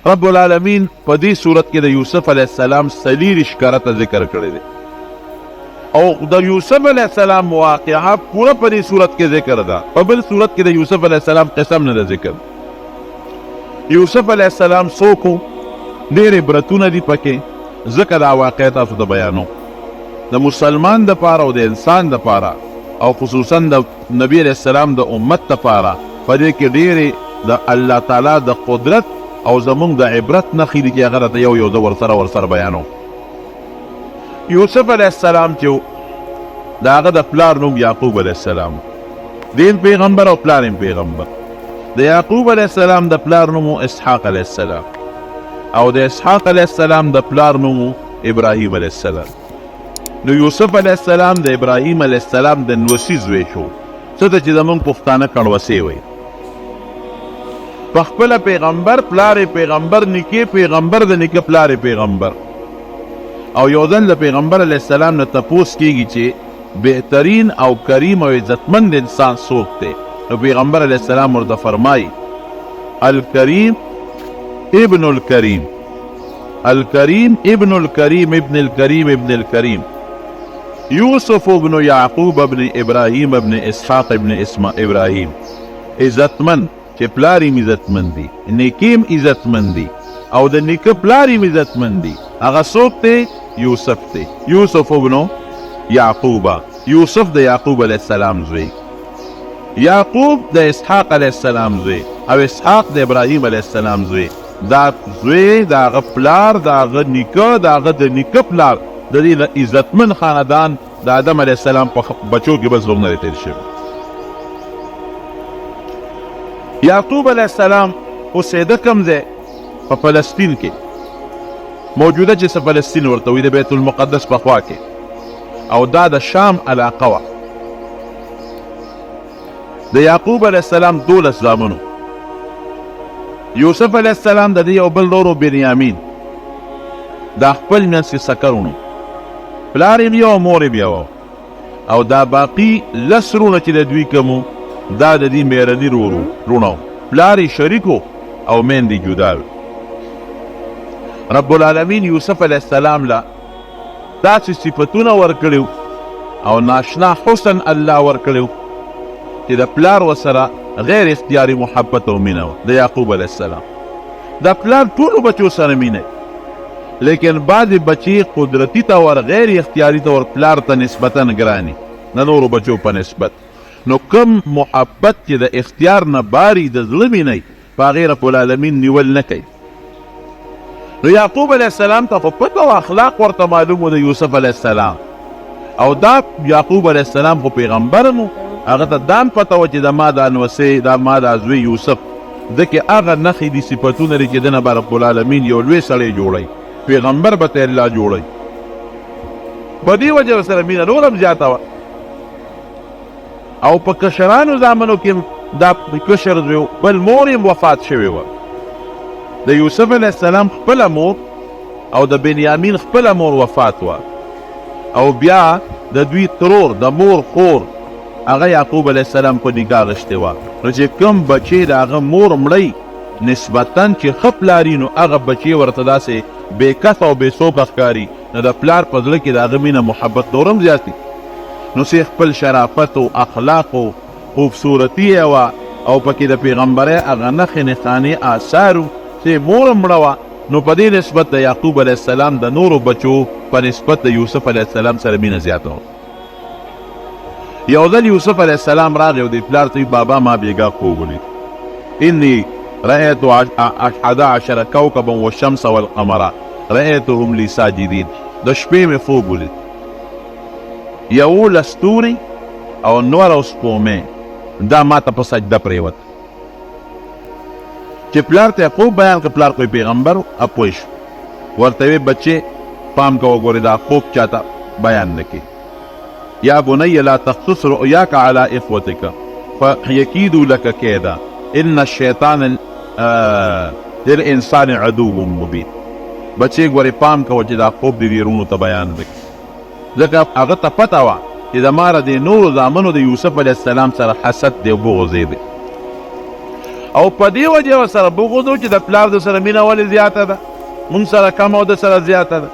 رب العالمین په دې صورت کې د یوسف علیه السلام څلېرویشت کرته ذکر کړی دی او د یوسف علیه السلام واقعه پوره په دې صورت کې ذکر ده. په بل صورت کې د یوسف علیه السلام قسم نه ده ذکر. یوسف علیه السلام څوک و؟ ډېر عبرتونه دي پکې، ځکه دا واقعه تاسو ته بیانوم. د مسلمان دپاره او د انسان دپاره او خصوصا د نبی علیه السلام د امت دپاره په دې کې ډېرې د الله تعالی د قدرت او زمونږ د عبرت نښې دي چې هغه راته یو یو زه ورسره ورسره بیانوم. یوسف علیه السلام چې و، د هغه د پلار نوم یعقوب علیه السلام و. دی هم پیغمبر او پلار هم پیغمبر. د یعقوب علیه السلام د پلار نوم و اسحاق علیه السلام او د اسحاق علیه السلام د پلار نوم و ابراهیم علیه السلام. نو یوسف علیه السلام د ابراهیم علیه السلام د نوسي زوی شو، څه ته چې زمونږ پښتانه کڼوسې وایي. په خپله پیغمبر، پلار یې پیغمبر، نیکه پیغمبر، د نیکه پلار یې پیغمبر. او یو ځل د پیغمبر علیه السلام نه تپوس کیږي چې بهترین او کریم او عزتمند انسان څوک دی؟ نو پیغمبر علیه السلام ورته فرمایي الکریم ابن الکریم، الکریم ابن الکریم ابن الکریم ابن الکریم، یوسف ابن یعقوب ابن ابراهیم ابن اسحاق ابن اسما ابراهیم. عزتمند چې پلار یې عزتمند دی، نیکه یې عزتمند دی او د نیکه پلار یې عزتمند دی، هغه څوک دی؟ یوسف دی. یوسف ابن یعقوب، یوسف د یعقوب علیه السلام زوی، یعقوب د اسحاق علیه السلام زوی او اسحاق د ابراهیم علیه السلام زوی. دا زوی، د هغه پلار، د هغه نیکه، د هغه د نیکه پلار، د دې نه عزتمن خاندان د آدم علیه السلام په بچو کې بل څوک نه دی تېر شوی. یعقوب علیه السلام اوسېده کوم ځای؟ په فلسطین کې موجوده چې څه فلسطین ورته وایي، د بیت المقدس په خوا کې، او دا د شام علاقه وه. د یعقوب علیه السلام 12 زامنو، یوسف علیه السلام د دې یو بل ورور بنیامین، دا خپل منځ کې سکه وروڼو، پلار یې یو او مور یې یوه، او دا باقي لس وروڼه چې د دوی کوم وو، دا د دې میرني وروڼه وو، پلار یې شریک و او میندې جدا وې. رب العالمین یوسف علیه السلام له داسې صفتونه ورکړي او ناشنا حسن الله ورکړي چې د پلار ورسره غیر اختیاري محبت او مینه وه. د یعقوب علیه السلام د پلار ټولو بچو سره مینه، لیکن بعضې بچې قدرتي طور غیر اختیاري طور پلار ته نسبتا ګراني د نورو بچو په نسبت. نو کوم محبت چې د اختیار نه باري د زړه مینه په هغې رب العالمین نیول نه کوي. نو یعقوب علیه السلام ته خو پته او اخلاق ورته معلوم و د یوسف علیه السلام، او دا یعقوب علیه السلام خو پیغمبر مو، هغه ته دا هم پته وه چې د ما دا نوسې، دا ما دا زوی یوسف، ځکه هغه نښې دي صفتونه دي چې دنه به رب العالمین یو لوی سړی جوړوي، پیغمبر به ته الله جوړوي. په دې وجه سره مینه نور هم زیاته وه. او په کشرانو زامنو کې دا کشر زوی، بل مور یې وفات شوې وه. د یوسف علیه السلام خپله مور او د بنیامین خپله مور وفات وه، او بیا د دوی ترور د مور خور هغه یعقوب علیه السلام په نکاح غشتې وه. نو چې کوم بچی د هغه مور مړی نسبتا چې ښه پلاري، نو هغه بچی ورته داسې بې کسه او بې څوکه ښکاري، نو د پلار په زړه کې د هغه مینه محبت نور هم زیات وي. نو څه خپل شرافت او اخلاق او خوبصورتي یې وه او پکې د پیغمبرۍ هغه نښې نښانې آثار وو، څه مور هم مړه وه. نو په دې نسبت د یعقوب علیه السلام د نورو بچو په نسبت د یوسف علیه السلام سره مینه زیاته وه. یو ځل یوسف علیه السلام راغی او د پلار ته بابا ما بیګا خوب ولید، انی رأیت 11 کوکبا والشمس والقمر رأیتهم لی ساجدین. د شپې مې خوب ولید، 11 ستوري او نور او سپومې دا ما ته په سجده پرېوت. چې پلار ته خوب بیان کړ، پلار خو یې پیغمبر و، پوه شو، ورته وی بچې پام کوه ګورې دا خوب چاته بیان نه کړي. یا بنی لا تقصص رؤیاک علی اخوتک فیکیدوا لک کیدا ان الشیطان للانسان عدو مبین. بچې ګورې پام کوه چې دا خوب دې دې وروڼو ته بیان نه کړي، ځکه هغه ته پته وه چې زما د دې نورو زامنو د یوسف علیه السلام سره حسد دی او بغض دی. او په دې وجه ورسره بغض و چې د پلار د سره مینه ولې زیاته ده، مونږ سره کمه او د سره زیاته ده،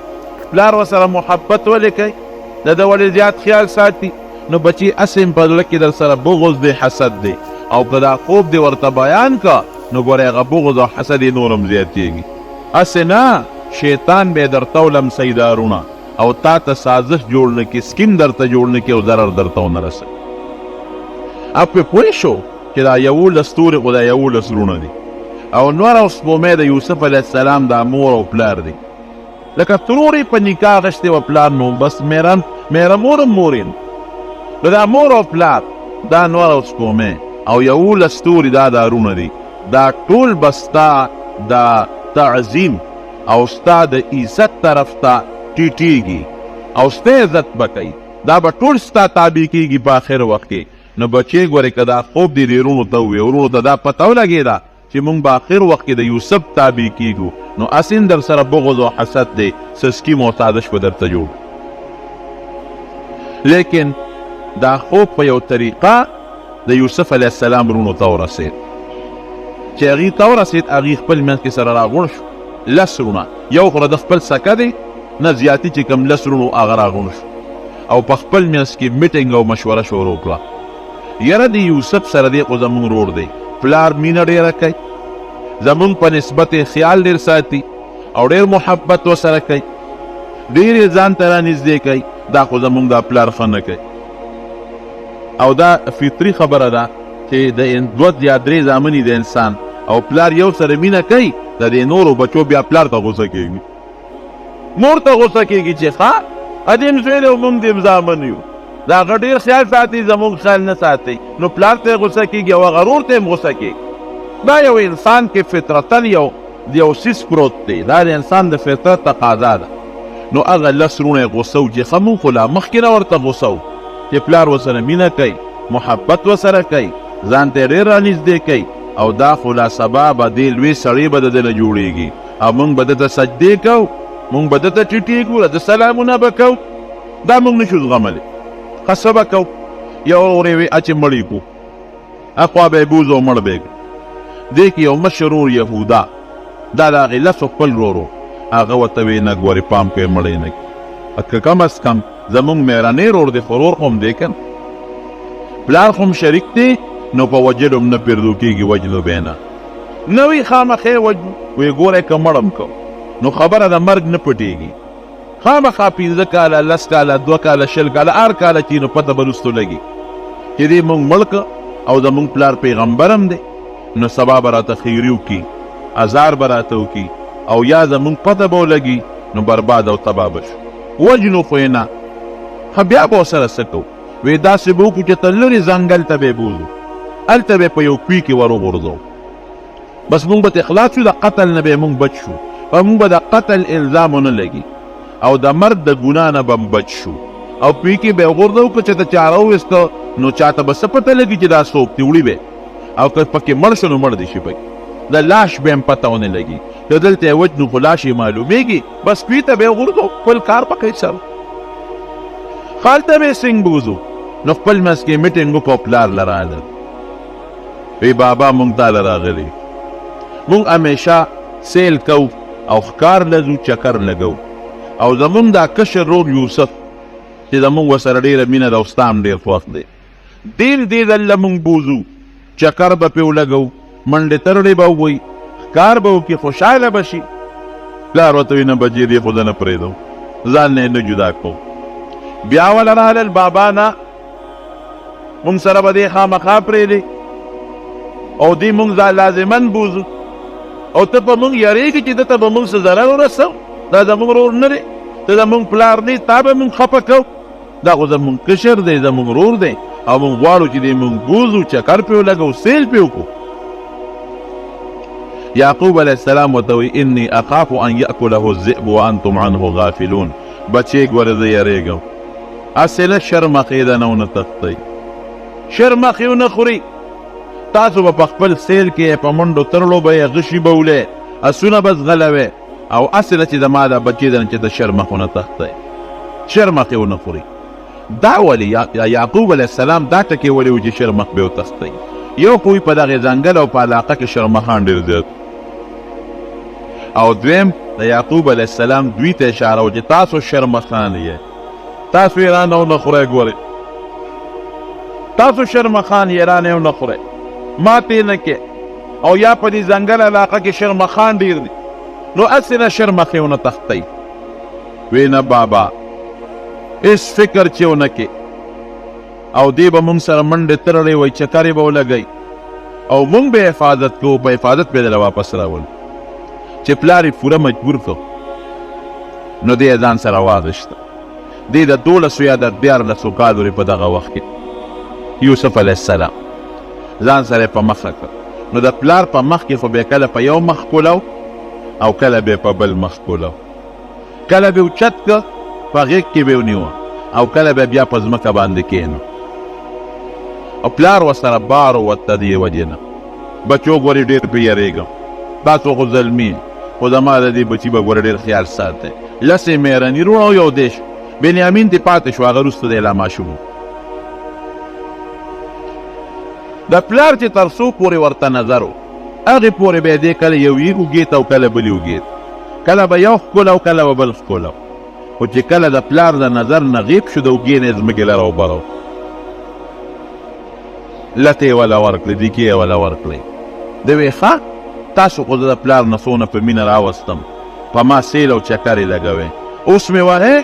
پلار ورسره محبت ولې کوي، د ده ولې زیات خیال ساتي. نو بچی هسې هم په زړه کې در سره بغض دی، حسد دی، او که دا خوب دې ورته بیان که نو ګوره هغه بغض او حسد یې نور هم زیاتېږي. هسې نه شیطان به یې درته ولمسوي دا وروڼه، او تا ته سازش جوړ نه کړي، سکیم درته جوړ نه کړي او ضرر درته ونه رسوي. هغه پرې پوه شو چې دا 11 ستوري خو دا 11 وروڼه دي، او نور او سپومې د یوسف علیه السلام دا مور او پلار دي. لکه ترور یې په نکاح اخیستې وه پلار، نو بس میره مور هم مور یې. نو دا مور او پلار، دا نور او سپومې او 11 ستوري دا دا وروڼه دي، دا ټول به ستا د تعظیم او ستا د عزت طرف ته ټیټیږي او ستا عزت به کوي، دا به ټول ستا تابع کیږي په آخر وخت کې. نو بچې ګورې که دا خوب دې دې وروڼو ته ووې، وروڼو ته دا پته ولګېده چې مونږ به آخر وخت کې د یوسف تابع کیږو، نو هسې هم در سره بغض او حسد دی، څه سکیم او سازش به درته جوړ. لیکن دا خوب په یو طریقه د یوسف علیه السلام وروڼو ته ورسېد. چې هغوی ته ورسېد، هغوی خپل منځ کې سره راغونډ شو، لس وروڼه، یو خو د خپل سکه دی نه زیاتي چې کوم لس وروڼو هغه راغونډ شو او په خپل منځ کې میټینګ او مشوره شروع کړه. یاره د یوسف سره دی خو زمونږ ورور دی، پلار مینه ډېره کوي، زمونږ په نسبت یې خیال ډېر ساتي او ډېر محبت ورسره کوي، ډېر یې ځان ته رانږدې کوي، دا خو زمونږ دا پلار ښه نه کوي. او دا فطري خبره ده چې د دوه یا درې زامن د انسان او پلار یو سره مینه کوي، د دې نورو بچو بیا پلار ته غوسه کېږي، مور ته غوسه کېږي چې ښه ادیم زوی دی او موږ دې زامن یو، د هغه ډېر خیال ساتي، زموږ خیال نه ساتي، نو پلار ته یې غوسه کېږي او هغه ورور ته یې هم غوسه کېږي. دا یو انسان کې فطرتاً یو څیز پروت دی، دا د انسان د فطرت تقاضا ده. نو هغه لس وروڼه یې غوسه وو چې ښه موږ خو لا مخکې نه ورته غوسه وو چې پلار ورسره مینه کوي، محبت ورسره کوي، ځان ته یې ډېر رانږدې کوي، او دا خو لا سبا به دې لوی سړی به د ده نه جوړېږي او موږ به ده ته سجدې کوو، موږ به ده ته ټیټېږو، د ده سلامونه به کوو، دا موږ نشو زغملی. ښه څه به کوو؟ یو ورور یې وی چې مړ یې کړو، اخوا به یې بوځو او مړ به یې کړو. دې کې یو مشر ورور یهودا، دا د هغې لسو خپل ورور و، هغه ورته وی نه ګورې پام کوې مړ یې نه کړي، که کم از کم زمونږ مېرنی ورور دی، خو ورور خو هم دی که نه، پلار خو هم شریک دی، نو په وژلو هم نه پېرزو کېږي، وژلو به یې نه، نه وي خامخا یې وژنو. وی ګوره که مړ هم کړو نو خبره د مرګ نه پټېږي، خامخا 5 کاله، 10 کاله، 2 کاله، 20 کاله، هر کاله چې نو پته به وروسته لګي چې دې مونږ مړ کړ او زمونږ پلار پیغمبر هم دی، نو سبا به راته خیري وکړي، ازار به راته وکړي، او یا زمونږ پته به ولګي، نو برباد او تباه به شو. وژنو خو یې نه، ښه بیا به ورسره څه کوو؟ وی داسې به وکړو چې ته لرې ځنګل ته به یې بوځو، هلته به یې په یو کوی کې ور وغورځوو، بس مونږ به ترې خلاص شو، د قتل نه به مونږ بچ شو، په مونږ به د قتل الزام ونه لګي او د مرګ د ګناه نه به بچ شو، او کوی کې به یې وغورځوو، که چېرته چا راوویسته نو چاته به څه پته لګي چې دا څوک دی، وړي به، او که پکې مړ شو نو مړ دې شي پکې، د لاش به هم پته ونه لګي، که دلته یې وژنو خو لاش یې معلومېږي، بس کوی ته به یې وغورځوو، خپل کار به کوي سره، هلته به یې څنګه بوځو. نو خپل منځ کې میټینګ وکړو، پلار له راغلل، وی بابا مونږ تا له راغلي، مونږ همیشه سیل کوو او ښکار له ځو، چکر لګو، او زمونږ دا کشر ورور یوسف چې زمونږ ورسره ډېره مینه ده او ستا هم ډېر خوښ دی، ډېر دې ځل له مونږ بوځو، چکر به پرې ولګو، منډې ترړې به ووایي، ښکار به وکړي، خوشحاله به شي. پلار ورته وایي نه بچې دې خو زه نه پرېږدم، ځان نه یې نه جدا کوم. بیا وله راغلل، بابا نه مونږ سره به دې خامخا پرېږدې او دې مونږ ځان لازما بوځو، او ته په مونږ یریږي چې ده ته به مونږ څه ضرر ورسوو، دا زمونږ ورور نه دی، ته زمونږ پلار نه، تا به مونږ خفه کوو، دا خو زمونږ کشر دی، زمونږ ورور دی، او مونږ غواړو چې دې مونږ بوځو، چکر پرې ولګوو، سیل پرې وکړو. یعقوب علیه السلام ورته وایي انی اخاف ان یأکله الذئب وانتم عنه غافلون. بچې ګورې زه یریږم، هسې نه شرمخې ده نه ونه تښتئ، شرمخې ونه خوري، تاسو به په خپل سیل کې په منډو ترړو به یې غشي به ولئ، اسونه به ځغلوئ، او هسې نه چې زما دا بچی ده چې د شرمخ ونه تښتئ، شرمخې ونه خوري. دا ولې یعقوب علیه السلام دا ټکی ولې و چې شرمخ به وتښتئ؟ یو خو په دغه ځنګل او په علاقه کې شرمخان ډېر زیات، او دویم د یعقوب علیه السلام دوی ته اشاره و چې تاسو شرمخان یې، تاسو یې رانه ونه خورئ، ګورئ تاسو شرمخان یې رانه ونه خورئ، ماته نه کې، او یا په دې ځنګل علاقه کې شرمخان ډېر دي، نو هسې نه شرمخې ونه تښتئ. وی نه بابا، هېڅ فکر چې ونه کې، او دی به مونږ سره منډې ترړې وای، چکرې به ولګوي او مونږ به حفاظت کوو، په حفاظت به یې واپس راولو. چې پلار یې پوره مجبور کړ نو دی یې ځان سره واغېسته. دی د 12 یا د 13 کالو په دغه وخت کې یوسف علیه السلام ځان سره په مخه کړ. نو د پلار په مخ کې خو به کله په یو مخ کولو او کله به په بل مخ کولو، کله به اوچت که په غېږ کې به ونیوه او کله به بیا په ځمکه باندې کښېنو، او پلار ورسره بار ووت. د دې وجې نه بچو ګورې ډېر پرې یېرېږم، تاسو خو زلمي، خو زما د دې بچي به ګورې ډېر خیال ساتئ. لسې مېرني وروڼه او یو دیش بنیامین دې پاتې شو، هغه وروسته دی لا ماشوم. د پلار چې تر څو پورې ورته نظر و هغې پورې به یې دی کله یوې اوږې ته او کله بلې اوږې ته، کله به یو ښکل او کله به بل ښکل، خو چې کله د پلار د نظر نه غیب شو د اوږې نه یې ځمکې لره وبرو، لتې یې وله ورکړې، دیکې یې وله ورکړې. ده وې ښه تاسو خو زه د پلار نه څونه په مینه راوستم، په ما سیل او چکرې لګوې، اوس مې وهې؟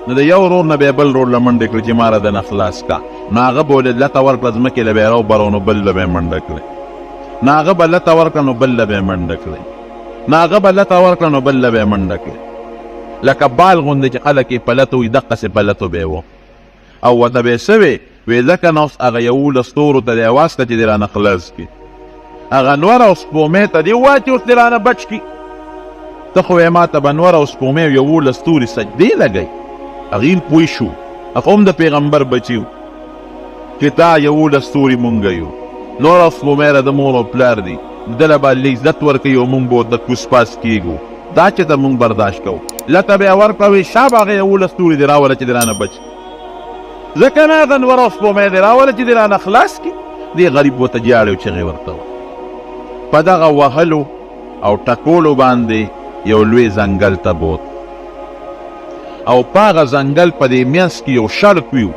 نو د یو ورور نه به یې بل ورور له منډې کړې چې ما را دنه خلاص کړه، نو هغه به ولې لته ورکړه ځمکې له به یې راوبرو، نو بل له به یې منډه کړې، نو هغه به لته ورکړه نو بل له به یې منډه کړې، نو هغه به لته ورکړه نو بل له به یې منډه کړې، لکه بال غوندې چې خلک یې په لتو وي دقسې په لتو به یې وو. او ورته به یې څه وې؟ وې ځکه نو اوس هغه 11 ستورو ته دې اواز کړه چې دې رانه خلاص کړي، هغه نور او سپومې ته دې ووایه چې اوس دې رانه بچ کړي. ته خو وایې ما ته به نور او سپومې او 11 ستوري سجدې لګوي. هغوی هم پوه شو، هغه هم د پیغمبر بچي وو چې دا 11 ستوري مونږ یو، نور او سپومې د ده مور او پلار دي، ده له به الله عزت ورکوي او مونږ به ورته کوز پاس کېږو، دا چې ته مونږ برداشت کوو. لته به یې ورکړه، وې شابه هغه 11 ستوري دې راوله چې دې رانه بچ کړي، ځکه نه هغه نور او سپومې دې راوله چې دې رانه خلاص کړي. دې غریب ورته ژاړې او چغې ورته وه. په دغه وهلو او ټکولو باندې یو لوی ځنګل ته بوت، او په هغه ځنګل په دې منځ کې یو شړ کوی و.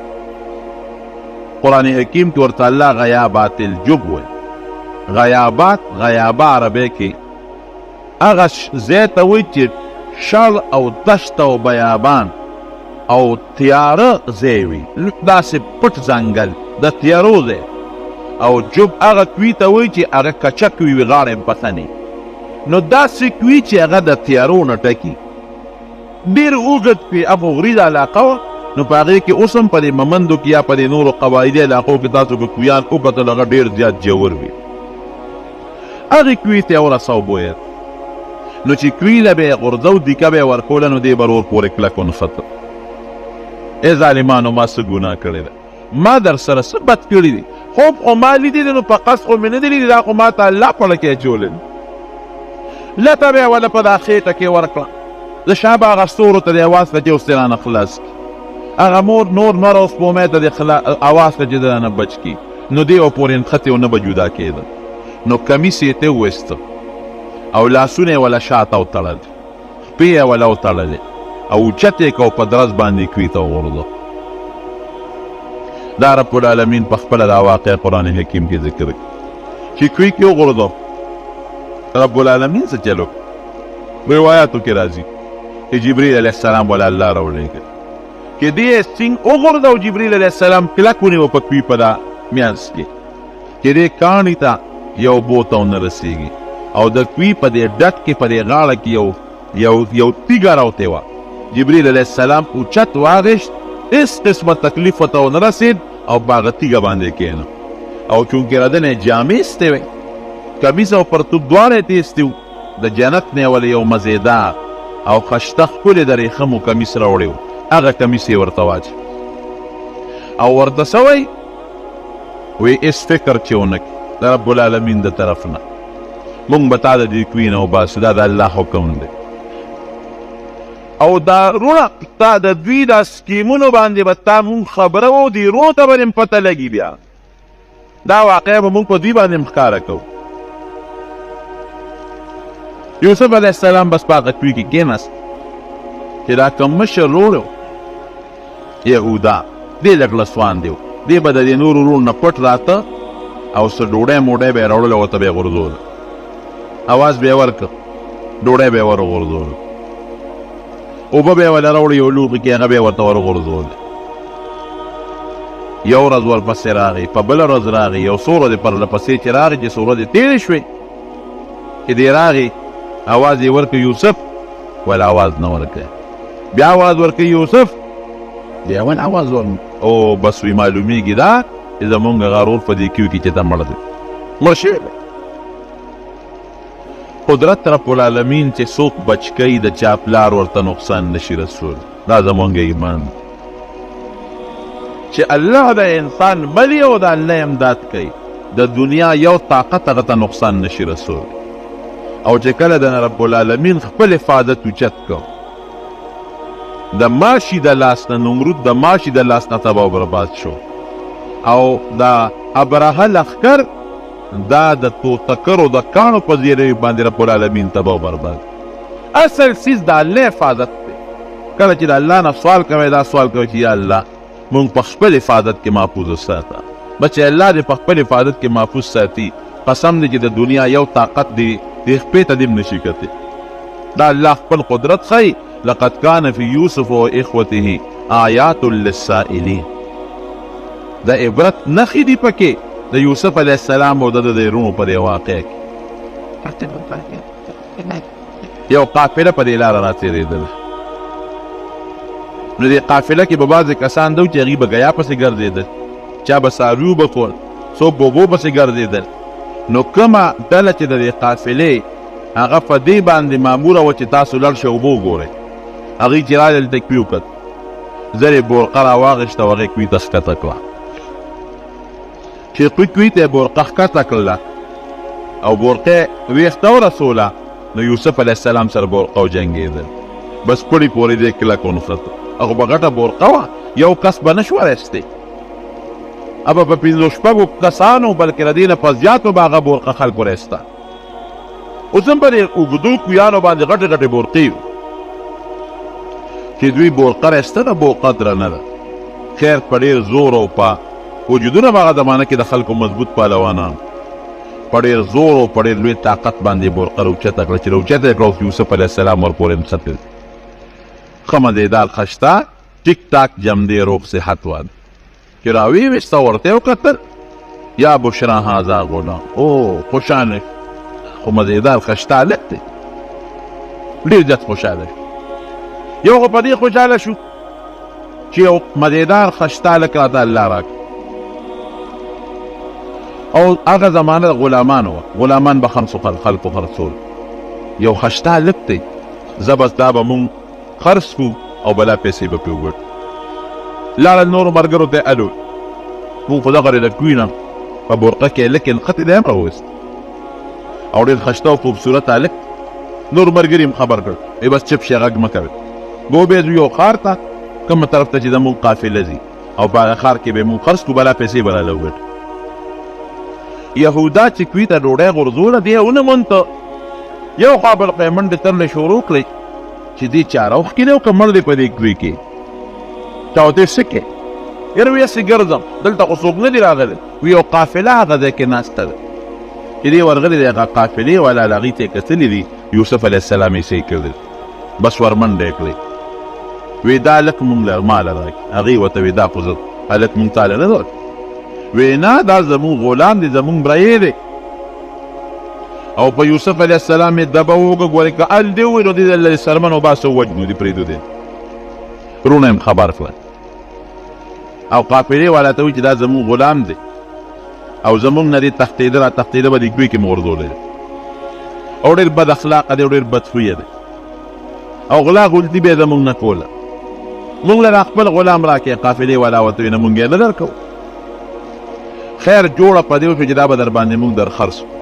قرآن حکیم کې ورته الله غیابات الجب وایي. غیابات، غیابه عربی کې هغه ځای ته وایي چې شړ او دشت او بیابان او تیاره ځای وي، داسې پټ ځنګل د تیارو ځای. او جب هغه کوی ته وایي چې هغه کچه کوی وي، غاړه یې پخه نه، نو داسې کوی چې هغه د تیارو نه ټکي، ډېر اوږد کوی. هغه غریزه علاقه وه، نو په هغې کې اوس هم په دې ممندو کې یا په دې نورو قبایلي علاقو کې تاسو که کویان وکتل هغه ډېر زیات ژور وي. هغې کوی ته یې ورساو بویه، نو چې کوی له به یې غورځو دیکه به یې ورکوله، نو دې به ورور پورې کلک ونښته. ای ظالمانو، ما څه ګناه کړې ده؟ ما در سره څه بد کړي دي؟ خوب خو ما لیدلی دی، نو په قصد خو مې نه دي لیدي، دا خو ما ته الله په ړه کې اچولی دی. لته به یې وله په دا خېټه کې ورکړه، زه شابه هغه ستورو ته دې اواز کړه چې اوس دې رانه خلاص کړي، هغه مور نور نور او سپومې ته دې اواز کړه چې دې رانه بچ کړي. نو دې او پورې نښتې او نه به جدا کېده. نو کمیس یې ته وویسته او لاسونه یې وله شاته وتړل، خپې یې وله وتړلې او اوچت یې که او په درز باندې کوی ته وغورځو. دا رب العالمین په خپله دا واقعه قرآن حکیم کې ذکر کړي چې کوی کې وغورځو. رب العالمین څه چلو روایاتو کې راځي چې جبرئیل علیه السلام وله الله راولېږه چې دې سینګ وغورځو. جبرئیل علیه السلام کلک ونیوه په کوی په دا میانځ کې چې دې کاڼي ته یو بوته ونه رسېږي، او د کوی په دې ډډ کې په دې غاړه کې یو یو یو تیږه راوتې وه. جبرئیل علیه السلام اوچت واغېشت، هېڅ قسمه تکلیف ورته ونه رسېد او په هغه تیږه باندې کښېنه. او چونکې ردنې جامې ایستې وې، کمیس او پرتوګ دواړه یې ترې ایستي وو، د جنت نه یې ولې یو مزېدار او خشته ښکلې د رېښمو کمیس راوړی و، هغه کمیس یې ورته واچوه او ورته څه وایي؟ وی هېڅ فکر چې ونه کړي د رب العالمین د طرف نه مونږ به تا د دې کوی نه وباسو، دا د الله حکم دی. او دا روڼه تا د دوی دا سکیمونو باندې به تا مونږ خبروو، دې روڼو ته به دې پته لګي. بیا دا واقعه به موږ په دوی باندې هم ښکاره کوو. یوسف علیه السلام بس په هغه کوی کې کېناست چې دا کوم مشر ورور و یهودا، دی لږ لسوان دی، دی به د دې نورو وروڼو نه پټ راته او څه ډوډۍ موډۍ به یې راوړله، ورته به یې غورځوله، اواز به یې ورکړ، ډوډۍ به یې وروغورځوله، اوبه به یې ورله راوړې یو لوښي کې، هغه به یې ورته وروغورځولې. یو ورځ ورپسې راغی، په بله ورځ راغی، یو څو ورځې پرله پسې چې راغی، چې څو ورځې تېرې شوې چې دی راغی، اواز یې ورکړ یوسف، ولا اواز نه ورکړ، بیا اواز ورکړ یوسف، بیا ول اواز ور او بس وی معلومیږي دا چې زمونږ هغه ورور په دې کیو کې چې ته مړ دی، مړ شوی دی. قدرت رب العالمین چې څوک بچ کوي د چا پلار ورته نقصان نشي رسول. دا زمونږ ایمان چې الله د انسان ملي او د الله امداد کوي، د دنیا یو طاقت هغه ته نقصان نشي رسول. او چې کله د رب العالمین خپل حفاظت اوچت کړ، د ماشي د لاس نه نمرود د ماشي د لاس نه تباه او برباد شو، او د ابرهه لښکر دا د توتکرو د کاڼو په زیروي باندې رب العالمین تباه او برباد. اصل څیز د الله حفاظت دی. کله چې د الله نه سوال کوي، دا سوال کوي چې یا الله مونږ په خپل حفاظت کې محفوظ وساته. بس چې الله دې په خپل حفاظت کې محفوظ ساتي، قسم دی چې د دنیا یو طاقت دی دې خپې ته دې هم نشي کتلی. دا الله خپل قدرت ښیي. لقد کان فی یوسف و اخوته آیات للسائلین. د عبرت نښې دي پکې د یوسف علیه السلام او د ده د وروڼو په دې واقعه کې. یو قافله په دې لاره راتېرېدله، نو دې قافله کې به بعضې کسان دو چې هغوی به ګیا پسې ګرځېدل، چا به څاروي اوبه کول، څوک به اوبو پسې ګرځېدل. نو کومه ډله چې د دې قافلې هغه په دې باندې ماموره وه چې تاسو لړ شئ اوبه وګورئ، هغوی چې راغلل دلته کوی وکتل، زر یې بورقه راواخیسته او هغې کوی ته ښکته کړه. چې کوی ته یې بورقه ښکته کړله او بورقه یې ویښ ته ورسوله، نو یوسف علیه السلام سره بورقه وجنګېدل. بس پړي پورې دې کلک ونښته. هغه به غټه بورقه وه، یو کس به نه شو ورایستی، ابه په پنځو شپږو کسانو بلکې له دې نه په زیاتو به هغه بورقه خلکو رایسته. اوس هم په دې اوږدو کویانو باندې غټې غټې بورقې وي چې دوی بورقه رایسته ده، بورقه درنه ده. خیر په ډېر زور او په وجودونه به هغه زمانه کې د خلکو مضبوط پهلوانان په ډېر زور او په ډېر لوی طاقت باندې بورقه راوچته کړه. چې راوچته یې کړه، اوس یوسف علیه السلام ورپورې نښتی دی. ښه مزېدار خشته ټیک ټاک جمدې روغ صحت وال چې راویې ویسته، ورته یې وکتل، یا بشرا هذا غلام. او خوشحاله، خو مزېدار خشته هلک دی، ډېر زیات خوشحاله شو. یو خو په دې خوشحاله شو چې یو مزېدار خشته هلک راته الله راکړ. او هغه زمانه د غلامانو وه، غلامان به خرڅو خلکو خرڅول. یو خشته هلک دی، زه بس دا به مونږ خرڅ کړو او بلا پیسې به پرې وګټو. لاړل نورو ملګرو ته یې الو، مونږ خو دغه د کوی نه په بورقه کې هلک یې نښتی دی هم راوویست او ډېر خشته او خوبصورت هلک. نور ملګري هم خبر کړ، وایي بس چپ شئ، غږ مه کوئ، ګو به ځو یو ښار ته، کوم طرف ته چې زموږ قافله ځي، او په هغه ښار کې به مونږ خرڅ کړو، بلا پیسې به راله وګټو. یهودا چې کوی ته ډوډۍ غورځوله، دی ونه مونته، یو خوا بل خوا یې منډې ترلې شروع کړې چې دې چا راوښکې دی او که مړ دی په دې کوی کې، چا ورته څه کوې؟ یاره وایي هسې ګرځم، دلته خو څوک نه دي راغلي. وایي یو قافله هغه ځای کې ناسته ده، چې دی ورغلی دی، هغه قافلې والا له هغوی ته یې کتلي دي، یوسف علیه السلام یې څه کړی، بس ورمنډه یې کړې، وی دا هلک مونږ له ماله راکړي. هغې ورته وی دا خو زه هلک مونږ تاله نه درکړم. وی نه، دا زمونږ غلام دی، زمونږ برایې دی. او په یوسف علیه السلام یې دبه وکړه، ګورې که ال دی ووایي نو دې له څرمن وباسه ووژنو دې پرېږدو دی. وروڼه یې هم خبر کړل او قافلې والا ته وایي چې دا زمونږ غلام دی او زمونږ نه دې تښتېده را تښتېده به دې کوی کې مو غورځولی دی او ډېر بد اخلاقه دی او ډېر بدخویه دی او غلا غلطي به یې زمونږ نه کوله، مونږ له خپل غلام راکړې. قافلې والا ورته وایي نه، مونږ یې نه درکوو. خیر جوړه په دې وشوه چې دا به در باندې مونږ در خرڅ کړو.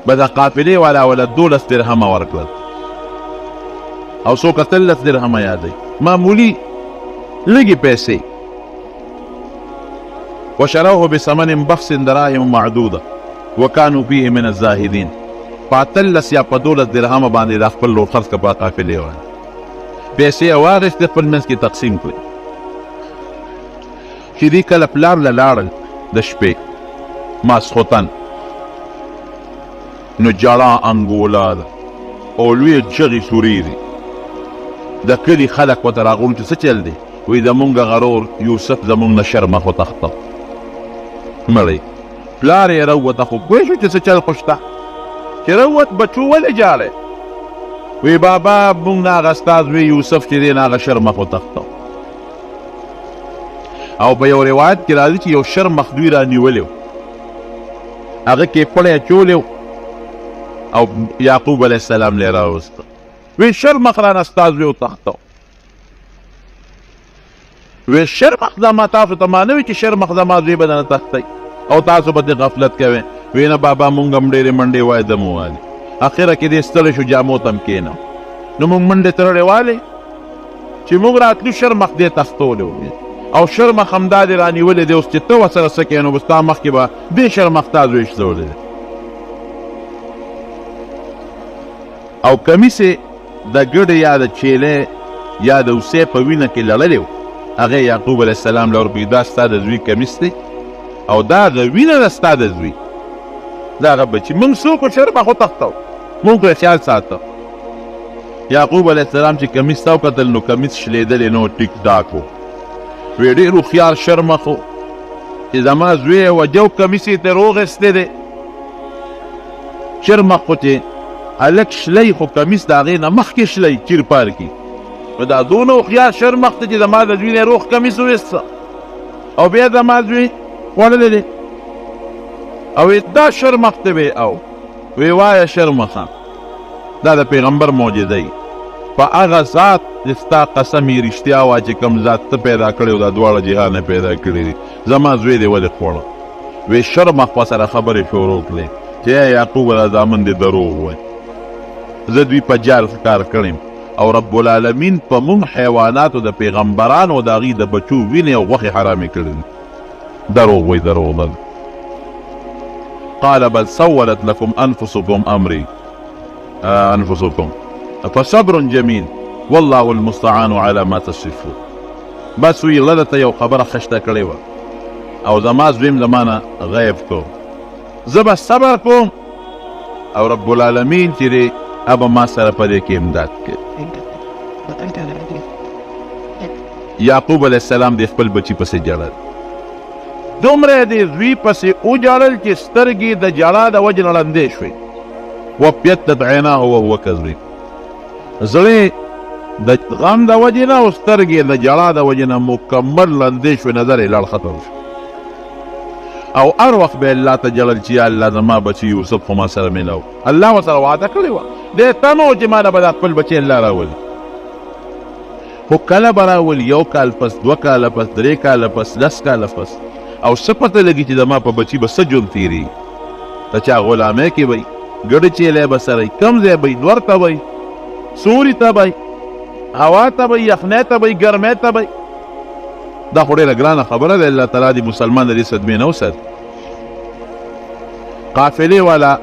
به د قافلې والا وله 12 درهمه ورکړل او څوک 18 درهمه یادوي، معمولي لږې پیسې. وشروه بثمن بخس دراهم معدوده وکانو فيه من الزاهدین. په 18 یا په 12 درهمه باندې دا خپل ورور خرڅ کړ په قافلې باندې. پیسې یې واخیستې، خپل منځ کې تقسیم کړې. چې دوی کله پلار له لاړل د شپې ماسخوتن، نو جړا انګولا ده او لوی چغې سورې دي. د کلي خلک ورته راغونډ چې څه چل دی؟ وایي زمونږ غرور یوسف زمونږ نه شرمخ وتښته. مړی پلار یې راووته، خو پوه شو چې څه چل خو شته. چې راووت، بچو ولې ژاړې؟ وی بابا مونږ نه هغه ستا زوی یوسف چې دی نه هغه شرمخ وتښته. او په یو روایت کې راځي چې یو شرمخ دوی رانیولی و، هغه کې پړی اچولی او یعقوب علیه السلام له راوسته. وی شرمخ رانه ستا زوی وتښته. وی شرمخ زما تاسو ته ما نه وی چې شرمخ زما زوی به درنه تښتئ او تاسو به ترې غفلت کوئ. وی نه بابا مونږ هم ډېرې منډې وایې دم ووالې. اخره کې دې ستړی شو، جامو ته هم کښېنه. نو مونږ منډې ترړې والې چې موږ راتلو شرمخ دې تښتولی و او شرمخ همدا دې رانیولی دی. اوس چې ته ورسره څه کوې نو ستا مخکې به دې شرمخ تا زوی شتولی دی. او کمیس یې د ګډې یا د چیلې یا د هوسۍ په وینه کې لړلی و، هغه یعقوب علیه السلام له ورکړي، دا ستا د زوی کمیس دی او دا د وینه ده ستا د زوی. دا هغه بچي موږ څوک شرمخ وتښتو، موږ پرې خیال ساته. یعقوب علیه السلام چې کمیس ته وکتل نو کمیس شلېدلی نو ټیک ټاک و. وی ډېر هوښیار شرمخ و چې زما زوی یې وجه او کمیس یې ترې روغېستی دی. شرمخ خو چې هلک شلی خو کمیس د هغې نه مخکې شلی چیر پار کي. نو دا دونه هوښیار شرمخ دی چې زما د زوی نه روغ کمیس وویسته او بیا زما زوی خوړلی دی. او دا شرمخ دی وی او وی وایه شرمخه، دا د پیغمبر معجزه ای. په هغه ذات چې ستا قسم یې رښتیا وه چې کوم ذات ته پیدا کړی او دا دواړه جهانه پیدا کړي دي، زما زوی دې ولې خوړه؟ وی شرمخ ورسره خبرې شروع کړې چې ای یعقوب دا زامن دې دروغ وایي، زه دوی په جال ښکار کړم او رب العالمین په مونږ حیواناتو د پیغمبرانو او د هغوی د بچو وینې او غوښې حرامې کړې دي. دروغ وایي، دروغ ده. قال بل سولت لكم انفسكم امري انفسكم فصبر جميل والله المستعان على ما تصفون. بس وی لده ته یو خبره خشته کړې وه او زما زوی هم زما نه غیب کړو، زه به صبر کوم او رب العالمین چې دی هغه ما سره په دې کې امداد کوي. یعقوب علیه السلام د خپل بچي پسې ژړل، دومره یې د زوی پسې وژړل چې سترګې د ژړا د وجې نه ړندې شوې. وابیضت عیناه وهو کظیم، زړه د غم د وجې نه او سترګې د ژړا د وجې نه مکمل ړندې شوې، نظر یې لاړ ختم شو. او هر وخت به الله ته ژړل چې یا الله زما بچی یوسف خو ما سره میلاو. الله ورسره وعده کړې وه، دی تمه و چې ما له به دا خپل بچی الله راولي، خو کله به راولي؟ یو کال پس، 2 کاله پس، 3 کاله پس، 10 کاله پس. او څه پته لګي چې زما په بچي به څه ژوند تېرېږي؟ د چا غلامۍ کې به وي، ګډې چیلې به سره وي، کوم ځای به وي، نور ته به وي، سوري ته به وي، هوا ته به وي، یخنۍ ته به وي، ګرمۍ ته به وي. دا خو ډېره ګرانه خبره ده. الله تعالی دې مسلمان د دې صدمې نه وساتي. قافلې والا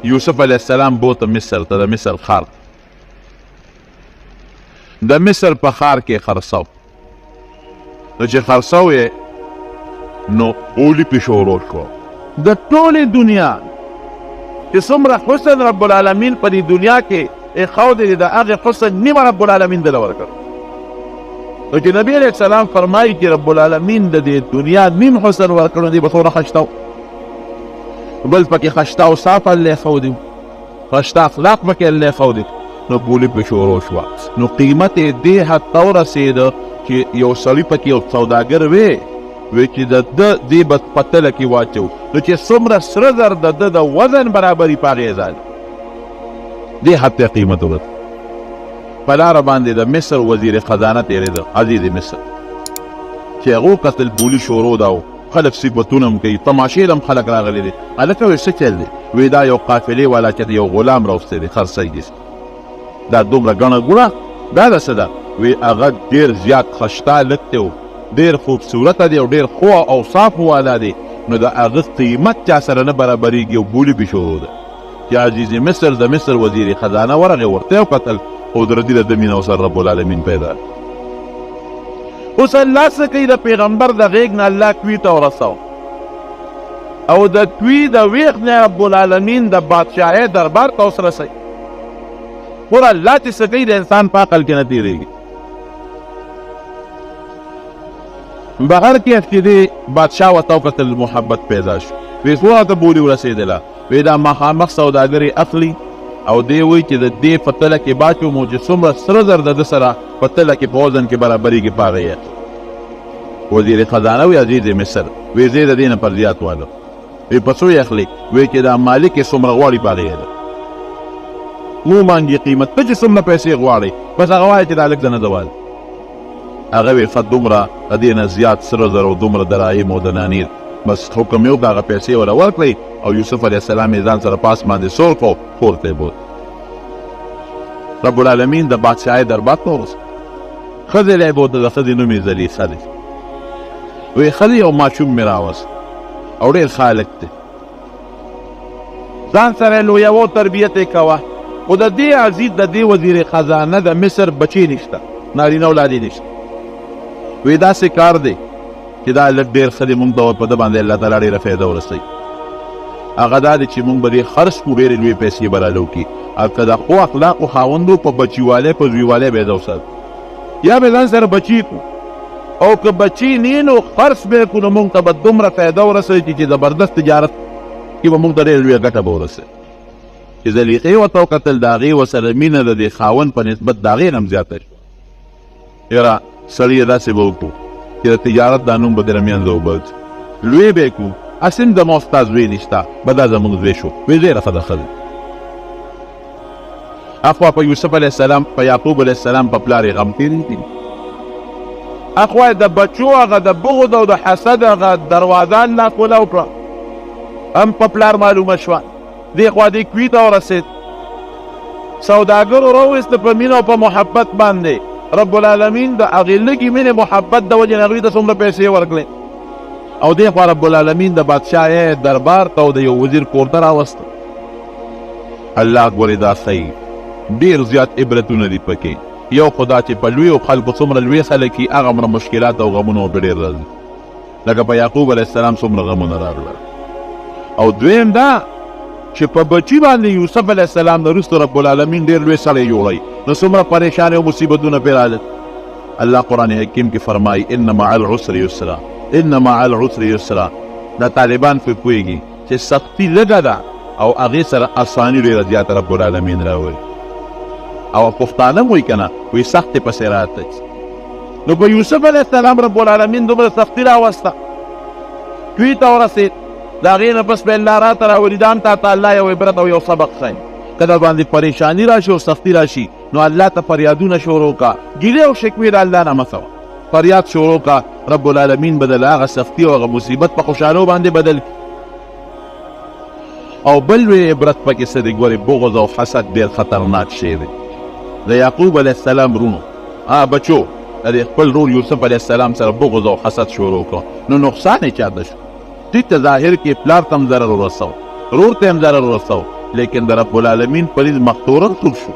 یوسف علیه السلام بوته مصر ته، د مصر ښار ته. د مصر په ښار کې خرڅاو. نو چې خرڅاو یې نو بولي پې شروع شوه. د ټولې دنیا چې څومره حسن رب العالمین په دې دنیا کې ایښودی دی، د هغې حسن نیمه رب العالمین دله ورکړ. نو چې نبی علیه السلام فرمایي چې رب العالمین د دې دنیا نیم حسن ورکړ، نو دی به څومره خشته و. بل پکې خشته او صاف الله ایښودی، خشته اخلاق پکې الله ایښودی. نو بولي پې شروع شوه. نو قیمت یې دې حد ته ورسېده چې یو سړي پکې یو سوداګر وی، وی چې د ده دې به په تله کې واچو، نو چې څومره سره زر د ده د وزن برابري په هغې ځای دې حد ته قیمت ورسېد. په لاره باندې د مصر وزیر خزانه تېرېده، عزیز مصر، چې هغو کتل بولي شروع ده او خلک صفتونه هم کوي، تماشې له هم خلک راغلي دي. هلکه وایي څه چل دی؟ وایي دا یو قافلې والا چې یو غلام راوستی دی، خرڅوي. دا دومره ګڼه ګوڼه دا د څه ده؟ وایي هغه ډېر زیات خشته هلک دی ډېر خوبصورته دی او ډېر ښو اوصافو والا دی، نو د هغه قیمت چا سره نه برابرېږي او بولي پې شروع ده. چې عزیز مصر د مصر وزیر خزانه ورغی، ورته یې وکتل، قدرتي د ده مینه ورسره رب العالمین پیدا کړه. اوس الله څه کوي؟ د پیغمبر د غېږ نه الله کوی ته ورسوه او د کوی د ویښ نه رب العالمین د بادشاهۍ دربار ته اوس رسوي. ګوره الله چې څه کوي د انسان په عقل کې نه تېرېږي. بهر کیف چې دی بادشاه ورته وکتل، محبت پیدا شو، وی څومره ته بولي ورسېدله. وی دا مخامخ سوداګرې اخلي او دی وایي چې د دې په تله کې باچومو چې څومره سره زر د ده سره په تله کې په وزن کې برابرېږي په هغه یې اخلي. وزیر خزانه وی عزیز مصر وی زه د دې نه پر زیات والم. وی په څو یې اخلي؟ وی چې دا مالک یې څومره غواړي په هغې یې ده. مو مانګي قیمت ته چې څومره پیسې غواړي بس هغه وایي چې دا لږ د نه زوال. هغه وی ښه دومره د دې نه زیات سره زر او دومره دراهم او دنانیر. بس حکم یې وکړ هغه پیسې وله ورکړئ او یوسف علیه السلام یې ځان سره پاس باندې سور کړو، کور ته یې بوت. رب العالمین د بادشاهۍ دربار ته ورسېد. ښځې له یې بوته، د ښځې نوم یې زلیخه دی. وی ښځې یو ماشوم مې راوست او ډېر ښه هلک دی، ځان سره یې لویوه او تربیت یې کوه. خو د دې عزیز د دې وزیر خزانه د مصر بچی نشته، نارینه اولاد یې نشته. وی داسې کار دی چې دا هلک ډېر ښه دی، موږ ته په ده باندې الله تعالی ډېره فایده ورسوي. هغه دا دی چې موږ به دې خرڅ کړو، ډېرې لویې پیسې به راله وکړي او که د ښو اخلاقو خاوند و په بچیوالی په زویوالی به یې ده وساتو، یا به ځان سره بچی کړو، او که بچی نه نو خرڅ به یې کړو، نو موږ ته به دومره فایده ورسوي چې زبردست تجارت کې به موږ ته ډېره لویه ګټه به ورسوي. چې زلیخې ورته وکتل، د هغې ورسره مینه د دې خاوند په نسبت د هغې نه هم زیاته شوه. یاره سړیه داسې به وکړو چې د تجارت دا نوم به دې له منځه وباسو، لوی به یې کړو، هسې هم زما او ستا زوی نشته، به دا زموږ زوی شو. وایي ډېره ښه ده ښځې. اخوا په یوسف علیه السلام په یعقوب علیه السلام په پلار یې غم تېرېږي، اخوا یې د بچو هغه د بغض او د حسد هغه دروازه الله کولاو کړه، هم په پلار معلومه شوه. دې خوا دې کوي ته ورسېد، سوداګرو راوویسته په مینه او په محبت باندې. رب العالمین د هغې لږې مینې محبت د وجې نه هغوی ته څومره پیسې ورکړې. او دې خوا رب العالمین د بادشاه دربار ته او د یو وزیر کور ته راوسته. الله ګورې دا ښیي ډېر زیات عبرتونه دي پکې. یو خو دا چې په لویو خلکو څومره لوی خلک وي هغه عمره مشکلات او غمونه ورته ډېر راځي، لکه په یعقوب علیه السلام څومره غمونه راغلل. او دویم دا چې په بچي باندې یوسف علیه السلام نه وروسته رب العالمین ډېر لوی سړی جوړوي، نو څومره پریشانۍ او مصیبتونه پرې راغلل. الله قرآن حکیم کې فرمایي ان مع العسر یسرا، ان مع العسر یسرا. دا طالبان پرې پوهېږي چې سختی لږه ده او هغې سره اساني ډېره زیاته رب العالمین راوړي. او پښتانه هم وایي که نه، وایي سختې پسې راته. نو په یوسف علیه السلام رب العالمین دومره سختي راوسته، کوی ته ورسېد. د هغې نه پس به الله راته راولي، دا هم تا ته الله یو عبرت او یو سبق ښیي. که در باندې پریشاني راشي او سختي راشي نو الله ته فریادونه شروع کا، ګیلې او شکوې د الله نه مه کوه، فریاد شروع کا، رب العالمین به د هغه سختي او هغه مصیبت په خوشحالو باندې بدل کړي. او بل لوی عبرت پکې څه دی؟ ګورې بغض او حسد ډېر خطرناک شی دی. د یعقوب علیه السلام وروڼو بچو د دې خپل ورور یوسف علیه السلام سره بغض او حسد شروع کړ، نو نقصان یې چاته شو؟ ټیک ته ظاهر کې پلار ته هم ضرر ورسو، ورور ته هم ضرر ورسو، لیکن د رب العالمین په نزد مختورن څوک شو؟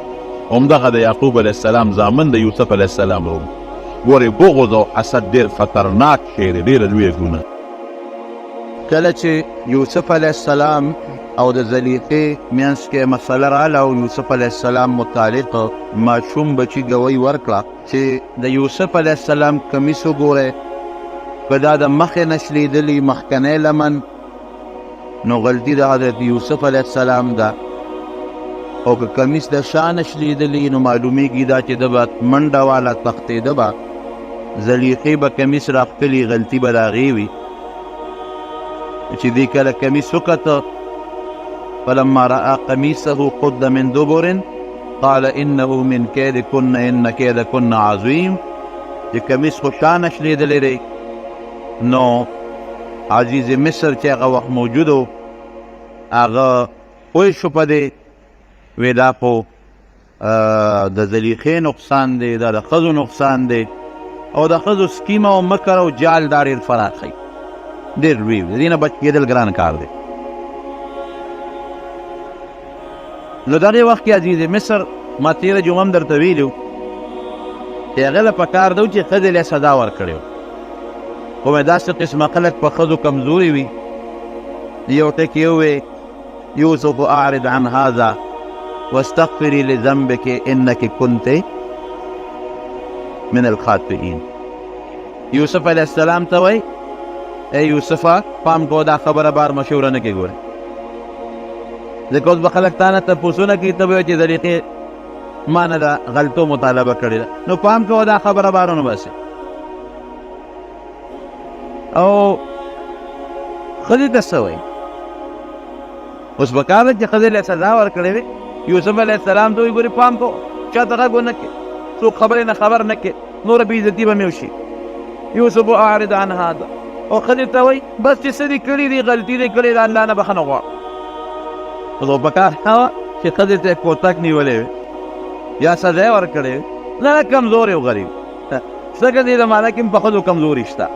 همدغه د یعقوب علیه السلام زامن د یوسف علیه السلام ورور. ګورې بغض او حسد ډېر خطرناک شی دی، ډېره لویه ګناه. کله چې یوسف علیه السلام او د زلیخې مینځ کې مسله راله او یوسف علیه السلام متعلق ماشوم بچي ګوی ورکړه چې د یوسف علیه السلام کمیس وګورئ، که دا د مخې نه شلېدلي مخکنی لمن، نو غلطي د حضرت یوسف علیه السلام ده، او که کمیس د شا نه شلېدلی نو معلومیږي دا چې ده به منډه واله تښتېده به، زلیخې به کمیس راښکلي، غلطي به د هغې وي. چې دې کله کمیس وکته، فلما رأى قميصه قد من دبر قال انه من كيدكن ان كيدكن عظيم. چې کمیس خو شا نه شلېدلی دی، نو عزیز مصر چې هغه وخت موجود و هغه پوه شو په دې، وی دا خو د زلیخې نقصان دی، دا د ښځو نقصان دی، او د ښځو سکیم او مکر او جال دا ډېر فراخ دی، ډېر لوی دی، دې نه بچ کېدل ګران کار دی. نو دغې وخت کې عزیز مصر ما تېره جمعه هم درته ویلي وو چې هغه له پکار ده چې ښځې له سزا ورکړې وه، خو مې داسې قسمه خلک په ښځو کمزوري وي. یو ټکی یې وویل، یوسف اعرض عن هذا واستغفري لذنبك انك كنت من الخاطئين. یوسف علیه السلام ته وایي، ای یوسفه پام کوه دا خبره بار مشهوره نه کړې، ګورې ځکه اوس به خلک تا نه تپوسونه کوي، ته به وایې چې زلیخې ما نه د غلطو مطالبه کړې ده، نو پام کوه دا خبره بار ونه باسې. او ښځې ته څه وایي؟ اوس په کار ده چې ښځې له سزا ورکړې وي. یوسف علیه السلام ته وایي، ګورې پام کوه چا ته غږ ونه کړې، څوک خبرې نه خبر نه کړې، نوره بې عزتي به مې وشي. یوسف اعرض عن هذا. او ښځې ته وایي، بس چې څه دې کړي دي، غلطي دې کړې ده، الله نه بښنه غواړه. خو په کار دا وه چې ښځې ته یې کوتک نیولی وي یا سزا یې ورکړې وي. نه نه، کمزوری او غریب ځکه دې زمانه کې هم په ښځو کمزوري شته.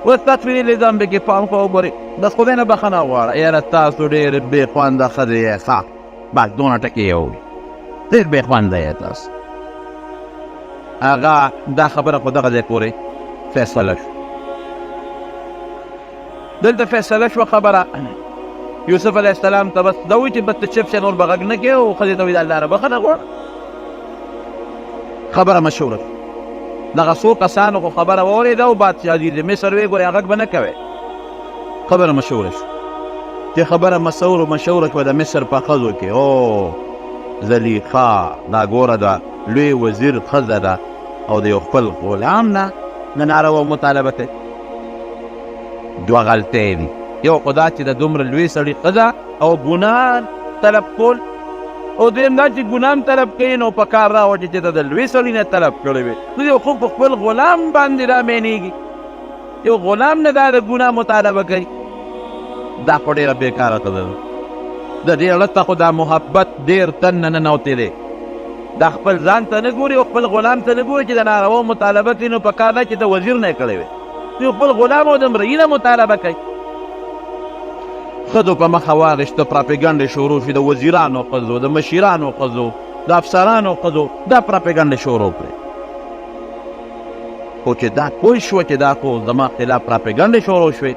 واستغفري لذنبک، پام کوه وګورئ، د خدای نه بښنه وغواړه. یاره تاسو ډېر بې خونده ښځې یې، ښه بس دونه ټکي یې وویل، ډېر بې خونده یې تاسو. هغه دا خبره خو دغه ځای پورې فیصله شو، دلته فیصله شوه خبره. یوسف علیه السلام ته بس دا وایي چې بس ته چپ شه، نور به غږ نه کوې، او ښځې ته وایي د الله نه بښنه غواړه. خبره مشهوره شوه. دغه څو کسانو خو خبره واورېده او بادشاه عزیز مصر ویې ګورې غږ به نه کوې. خبره مشهوره شوه. چې خبره مشهوره شوه د مصر په ښځو کې، او زلیخا دا ګوره دا لوی وزیر ښځه ده او د یو خپل غلام نه د ناروا مطالبه کوي. دوه غلطۍ دي، یو خو دا چې د دومره لوی سړي ښځه او ګناه طلب کول، او دویم دا چې ګناه هم طلب کوي نو په کار دا وه چې ته د لوی سړي نه طلب کړی وي. نو یو خو په خپل غلام باندې را مینېږي، یو غلام نه دا د ګناه مطالبه کوي، دا خو ډېره بېکاره ښځه ده. د دې زړه ته خو دا محبت ډېر تن نه ننوتی دی، دا خپل ځان ته نه ګوري او خپل غلام ته نه ګوري چې د ناروا مطالبه کوي. نو په کار ده چې ته وزیر نه یې کړی وي، یو خپل غلام او د مريي نه مطالبه کوي. ښځو په مخه واخیسته، پراپیګنډې شروع شوې، د وزیرانو ښځو، د مشیرانو ښځو، د افسرانو ښځو دا پراپیګنډې شروع کړې. خو چې دا پوه شوه چې دا خو زما خلاف پراپیګنډې شروع شوې،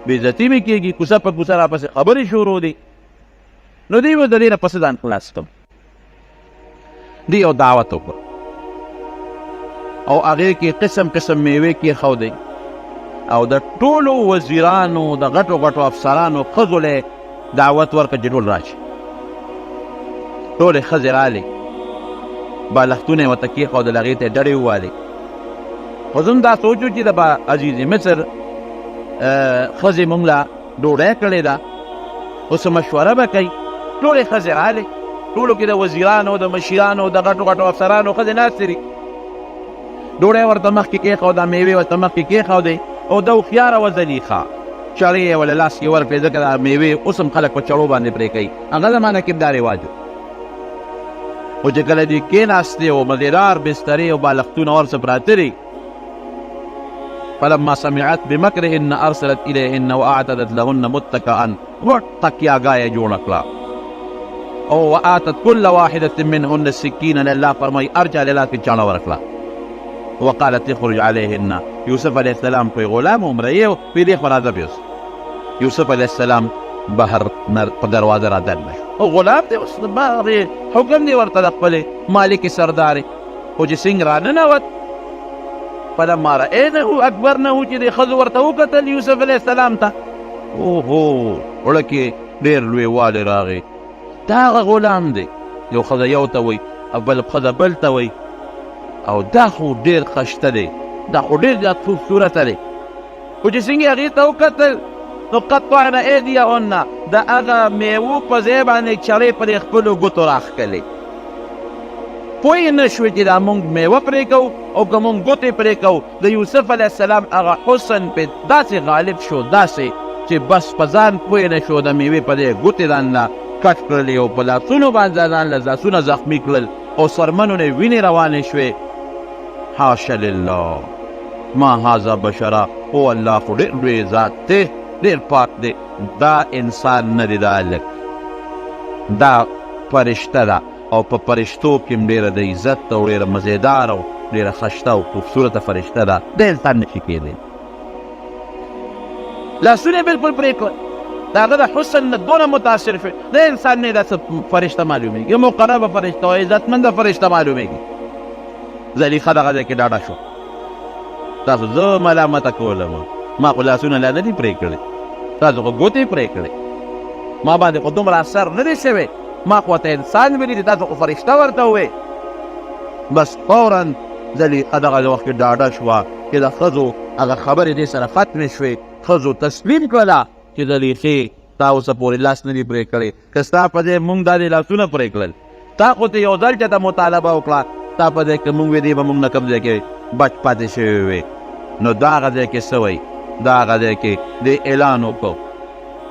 بې عزتي مې کېږي، کوڅه په کوڅه راپسې خبرې شروع دي، نو دوی به د دې نه پسې ځان خلاص کړم. دی یو دعوت وکړ او هغې کې قسم قسم میوې کېښودې او د ټولو وزیرانو د غټو غټو افسرانو ښځو له دعوت ورکړ چې ټول راشي. ټولې ښځې رالې، بالښتونه یې ورته کېښودل، هغې ته یې ډډې ووهلې. خو زه هم دا سوچ چې د عزیز مصر ښځې مونږ له ډوډۍ کړې ده، اوس مشوره به کوي. ټولې ښځې رالې، ټولو کې د وزیرانو، د مشیرانو، د غټو غټو افسرانو ښځې ناستې دي. ډوډۍ ورته مخکې کېښوده، میوې ورته مخکې کېښودې او دا هوښیاره وه زلیخا، چړې یې ورله لاس کې ورکړې، ځکه دا میوې اوس هم خلک په چړو باندې پرې کوي، هغه زمانه کې هم دا رواج و. خو چې کله دوی کېناستې او مزېدار بسترې او بالښتونه ورڅه پراته دي، فلما سمعت بمکرهن ارسلت الیهن واعتدت لهن متکئا، غټ تکیاګاه یې جوړه کړه او وآتت كل واحدة منهن سکینا، الله فرمایي هر چا له لاس کې چاړه ورکړه. وقالت اخرج علیهن، یوسف علیه السلام خو غلام و، مریی و، ویل یې خو راځه پې اوس. یوسف علیه السلام بهر په دروازه را دننه شو، غلام دی اوس، حکم دی ورته د خپلې مالکې سردارې. خو چې څنګه راننوت، فلما رأینه اکبرنه، چې د ښځو ورته وکتل یوسف علیه السلام ته، اوهو زړه کې ډېر لویوالی راغی، دا هغه غلام دی. یو ښځه یو ته وایي او بل ښځه بل ته وایي، او دا خو ډېر خشته دی، دا خو ډېر زیات خوبصورته دی. خو چې څنګه هغې ته وکتل نو قطعن ایدیهن، د هغه میوو په ځای باندې چړې پرې خپلو ګوتو راښکلې. پوه نه شوې چې دا مونږ میوه پرې کوو او که مونږ ګوتې پرې کوو. د یوسف علیه السلام هغه حسن پې داسې غالب شو، داسې چې بس په ځان پوه نه شو، د میوې په ځای ګوتې ځان له کټ کړلې او په لاسونو باندې ځان له لاسونه زخمي کړل او څرمنو نه یې وینې روانې شوې. حاشا لله ما هذا بشرا، او الله خو ډېر لوی ذات دی، ډېر پاک دی، دا انسان نه دی، دا هلک دا فرشته ده، او په فرشتو کې هم ډېره د عزت او ډېره مزیداره او ډېره ښایسته او خوبصورته فرشته ده، دا انسان نه شي کېدی. لاسونه یې بالکل پرې کړل، د هغه د حسن نه دونه متاثر شوی، دا انسان نه، دا څه فرشته معلومېږي، مقربه فرشته او عزتمنده فرشته معلومېږي. زلیخه دغه ځای کې ډاډه شو، تاسو زه ملامته کولم، ما خو لاسونه لا نه دي پرې کړي، تاسو خو ګوتې پرې کړې، ما باندې خو دومره اثر نه دی شوی، ما خو ورته انسان ویلي دي، تاسو خو فرشته ورته ووې. بس فورا زلیخه دغه وخت کې ډاډه شوه چې د ښځو هغه خبرې دې سره ختمې شوې، ښځو تسلیم کړله چې زلیخې تا اوسه پورې لاس نه دي پرې کړی، که ستا په ځای مونږ دا دې لاسونه پرې کړل، تا خو ته یو ځل چاته مطالبه وکړه، تا په ځای که مونږ وې دی به مونږ نه کوم ځای کې بچ پاتې شوی وي. نو دا هغه ځای کې څه وایي؟ دا هغه ځای کې دې اعلان وکړو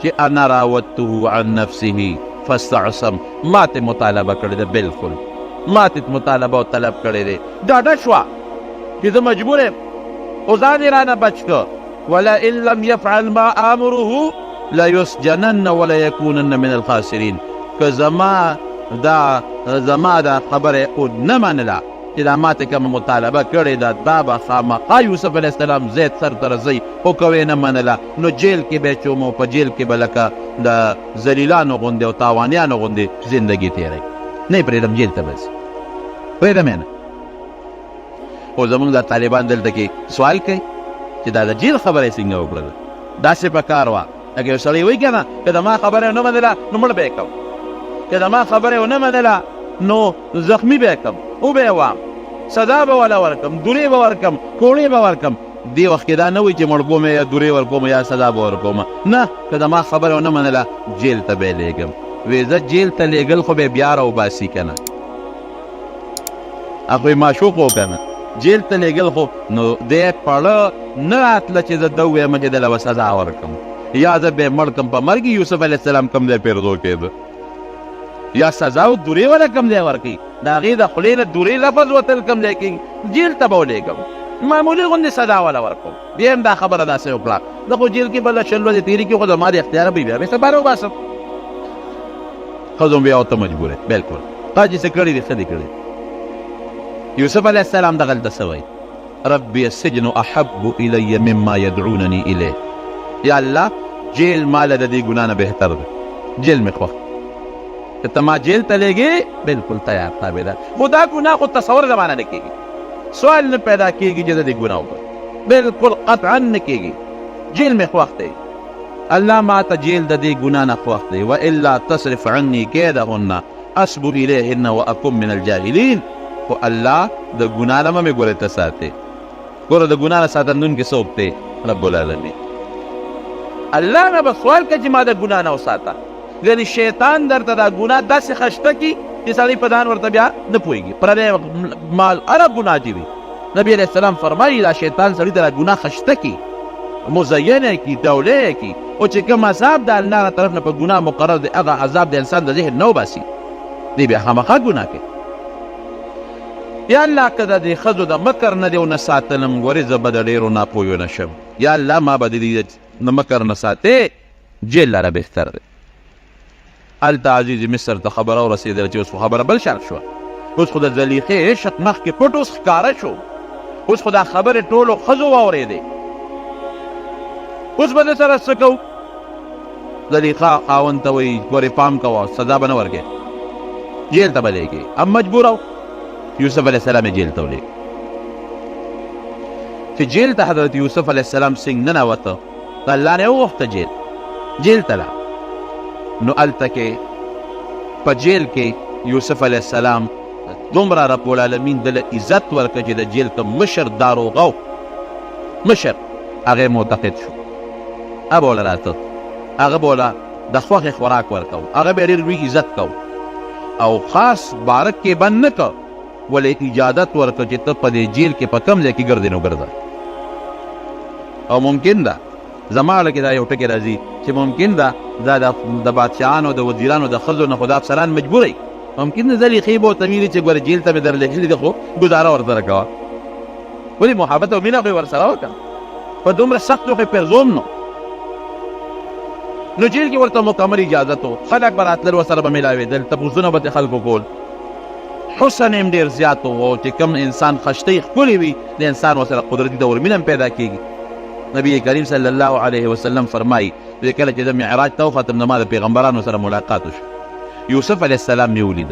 چې انا راودته عن نفسه فاستعصم، ما ته مطالبه کړې ده، بالکل ما ته مطالبه او طلب کړی دی، ډاډه شوه چې زه مجبور یم، خو ځان یې رانه بچ کړ. ولئن لم يفعل ما آمره ليسجنن وليكونن من الخاسرين، که زما دا خبره ونه منله چې دا ماته کومه مطالبه کړې ده، دا به خامخا یوسف علیه السلام زید سر ته رسوي، خو که ویې نه منله نو جیل کې به یې چوم او په جیل کې به لکه د ذلیلانو غوندې او تاوانیانو غوندې زندګي تېروي، نه یې پرېږدم جیل ته به ځي، پرېږدم یې نه. خو زمونږ دا طالبان دلته کې سوال کوي چې دا د جیل خبره یې څنګه وکړله، داسې په کار وه لکه یو سړی وایي که نه، که د ما خبره یې ونه منله نو مړ به یې کوم، که د ما خبره یې ونه منله نو زخمی به یې کړم، وبه یې وهم، سزا به وله ورکړم، دورې به ورکړم، کوړې به ورکړم. دې وخت کې دا نه وایي چې مړ کوم یا دورې ورکوم یا سزا به ورکوم، نه، که د ما خبره ونه منله جیل ته به یې لېږم. وې زه جیل ته لېږل خو به یې بیا راوباسي که نه، هغوی معشوق و که نه، جیل ته لېږل خو نو دی پړه نه راتله چې زه ده ووایم چې ده له به سزا ورکړم یا زه به یې مړ کړم. په مرګ یوسف علیه السلام کوم ځای پیرزو کېده، یا سزا او دورې وله کوم ځای ورکوي، د هغې د خولې نه دورې لفظ وتل کوم ځای کېږي، جیل ته به ولېږم، معمولي غوندې سزا وله ورکوم. بیا هم دا خبره داسې وکړه، زه خو جیل کې به 20 ورځې تېرې کړي، خو زما د اختیاره به بیا به یې څه بهر وباسم. ښځو بیا ورته مجبور دی، بلکل تا چې څه کړي دي ښه دي کړي. یوسف علیه السلام دغلته څه وایي؟ ربي السجن احب الی مما يدعونني الیه، یا الله جیل ماله د دې ګناه نه بهتر دی، جیل مې خوښ، که ته ما جیل ته لېږې بلکل تیار تابعدار، خو دا ګناه خو تصور زمانه نه کېږي، سوال نه پیدا کېږي چې زه دې ګناه وکړم، بلکل قطعا نه کېږي، جیل مې خوښ دی، الله ما ته جیل د دې ګناه نه خوښ دی. والا تصرف عني کیدهن اصب الیهن واکن من الجاهلین، خو الله د ګناه نه مې ګوره ته ساتې، ګوره د ګناه نه ساتندونکی څوک دی؟ رب العالمین. الله نه به سوال کوي چې ما د ګناه نه وساته، یعنی شیطان درته دا ګناه داسې خشته کړي چې سړی په ځان ورته بیا نه پوهېږي، پردی مال هره ګناه چې وي، نبی علیه السلام فرمایي دا شیطان سړي ته دا ګناه خشته کړي، مزینه کړي، ډولی یې کړي، او چې کوم عذاب د الله له طرف نه په ګناه مقرر دی هغه عذاب د انسان د ذهن نه وباسي، دی بیا خامخا ګناه کوي. یا الله که د دې ښځو د مکر نه دې ونه ساتلم، ګورې زه به د ډېرو ناپوهیو نه شم، یا الله ما به د دې د مکر نه ساتې، جیل لره بهتر دی. هلته عزیز مصر ته خبره ورسېدله چې اوس خو خبره بل شان شوه، اوس خو د زلیخې عشق مخکې پټ اوس ښکاره شو، اوس خو دا خبرې ټولو ښځو واورېدې، اوس به د سره څه کوو؟ زلیخا خاوند ته وایي ګورې پام کوه، سزا به نه ورکوې، جیل ته به لېږې. هم مجبوره و، یوسف علیه السلام یې جیل ته ولېږه. چې جیل ته حضرت یوسف علیه السلام څنګه ننوته، د الله نه یې وغوښته جیل ته لاړ. نو هلته کې په جیل کې یوسف علیه السلام دومره رب العالمین دله عزت ورکړ چې د جیل کوم مشر داروغه و، مشر هغه معتقد شو، هغه به وله راته، هغه به وله د خوښې خوراک ورکاو، هغه به ډېر لوی عزت کو او خاص بارک کې بند نه کړ، ولې اجازت ورکړ چې ته په دې جیل کې په کوم ځای کې ګرځې نو ګرځه. او ممکن ده زما اړه کې دا یو ټکی راځي چې ممکن ده دا د بادشاهانو د وزیرانو د ښځو نه خو دا افسران مجبور وي، ممکن ده ځلې ښې به ورته ویلي چې ګوره جیل ته مې در لېږلي دي خو ګزاره ورسره کوه. ولې محبت او مینه خو یې ورسره وکړه، په دومره سختو خو یې پیرزوم نو. نو جیل کې ورته مکمل اجازت و، خلک به راتلل ورسره به ملاوېدل، تپوسونه به ترې خلکو کول. حسن یې هم ډېر زیات و، او چې کوم انسان خشتۍ ښکلې وي د انسان ورسره قدرتي دور مینه هم پیدا کېږي. نبی کریم صلی الله علیه وسلم فرمایي چې کله چې زه معراج ته وختم نو ما د پیغمبرانو سره ملاقات وشو، یوسف علیه السلام مې ولید،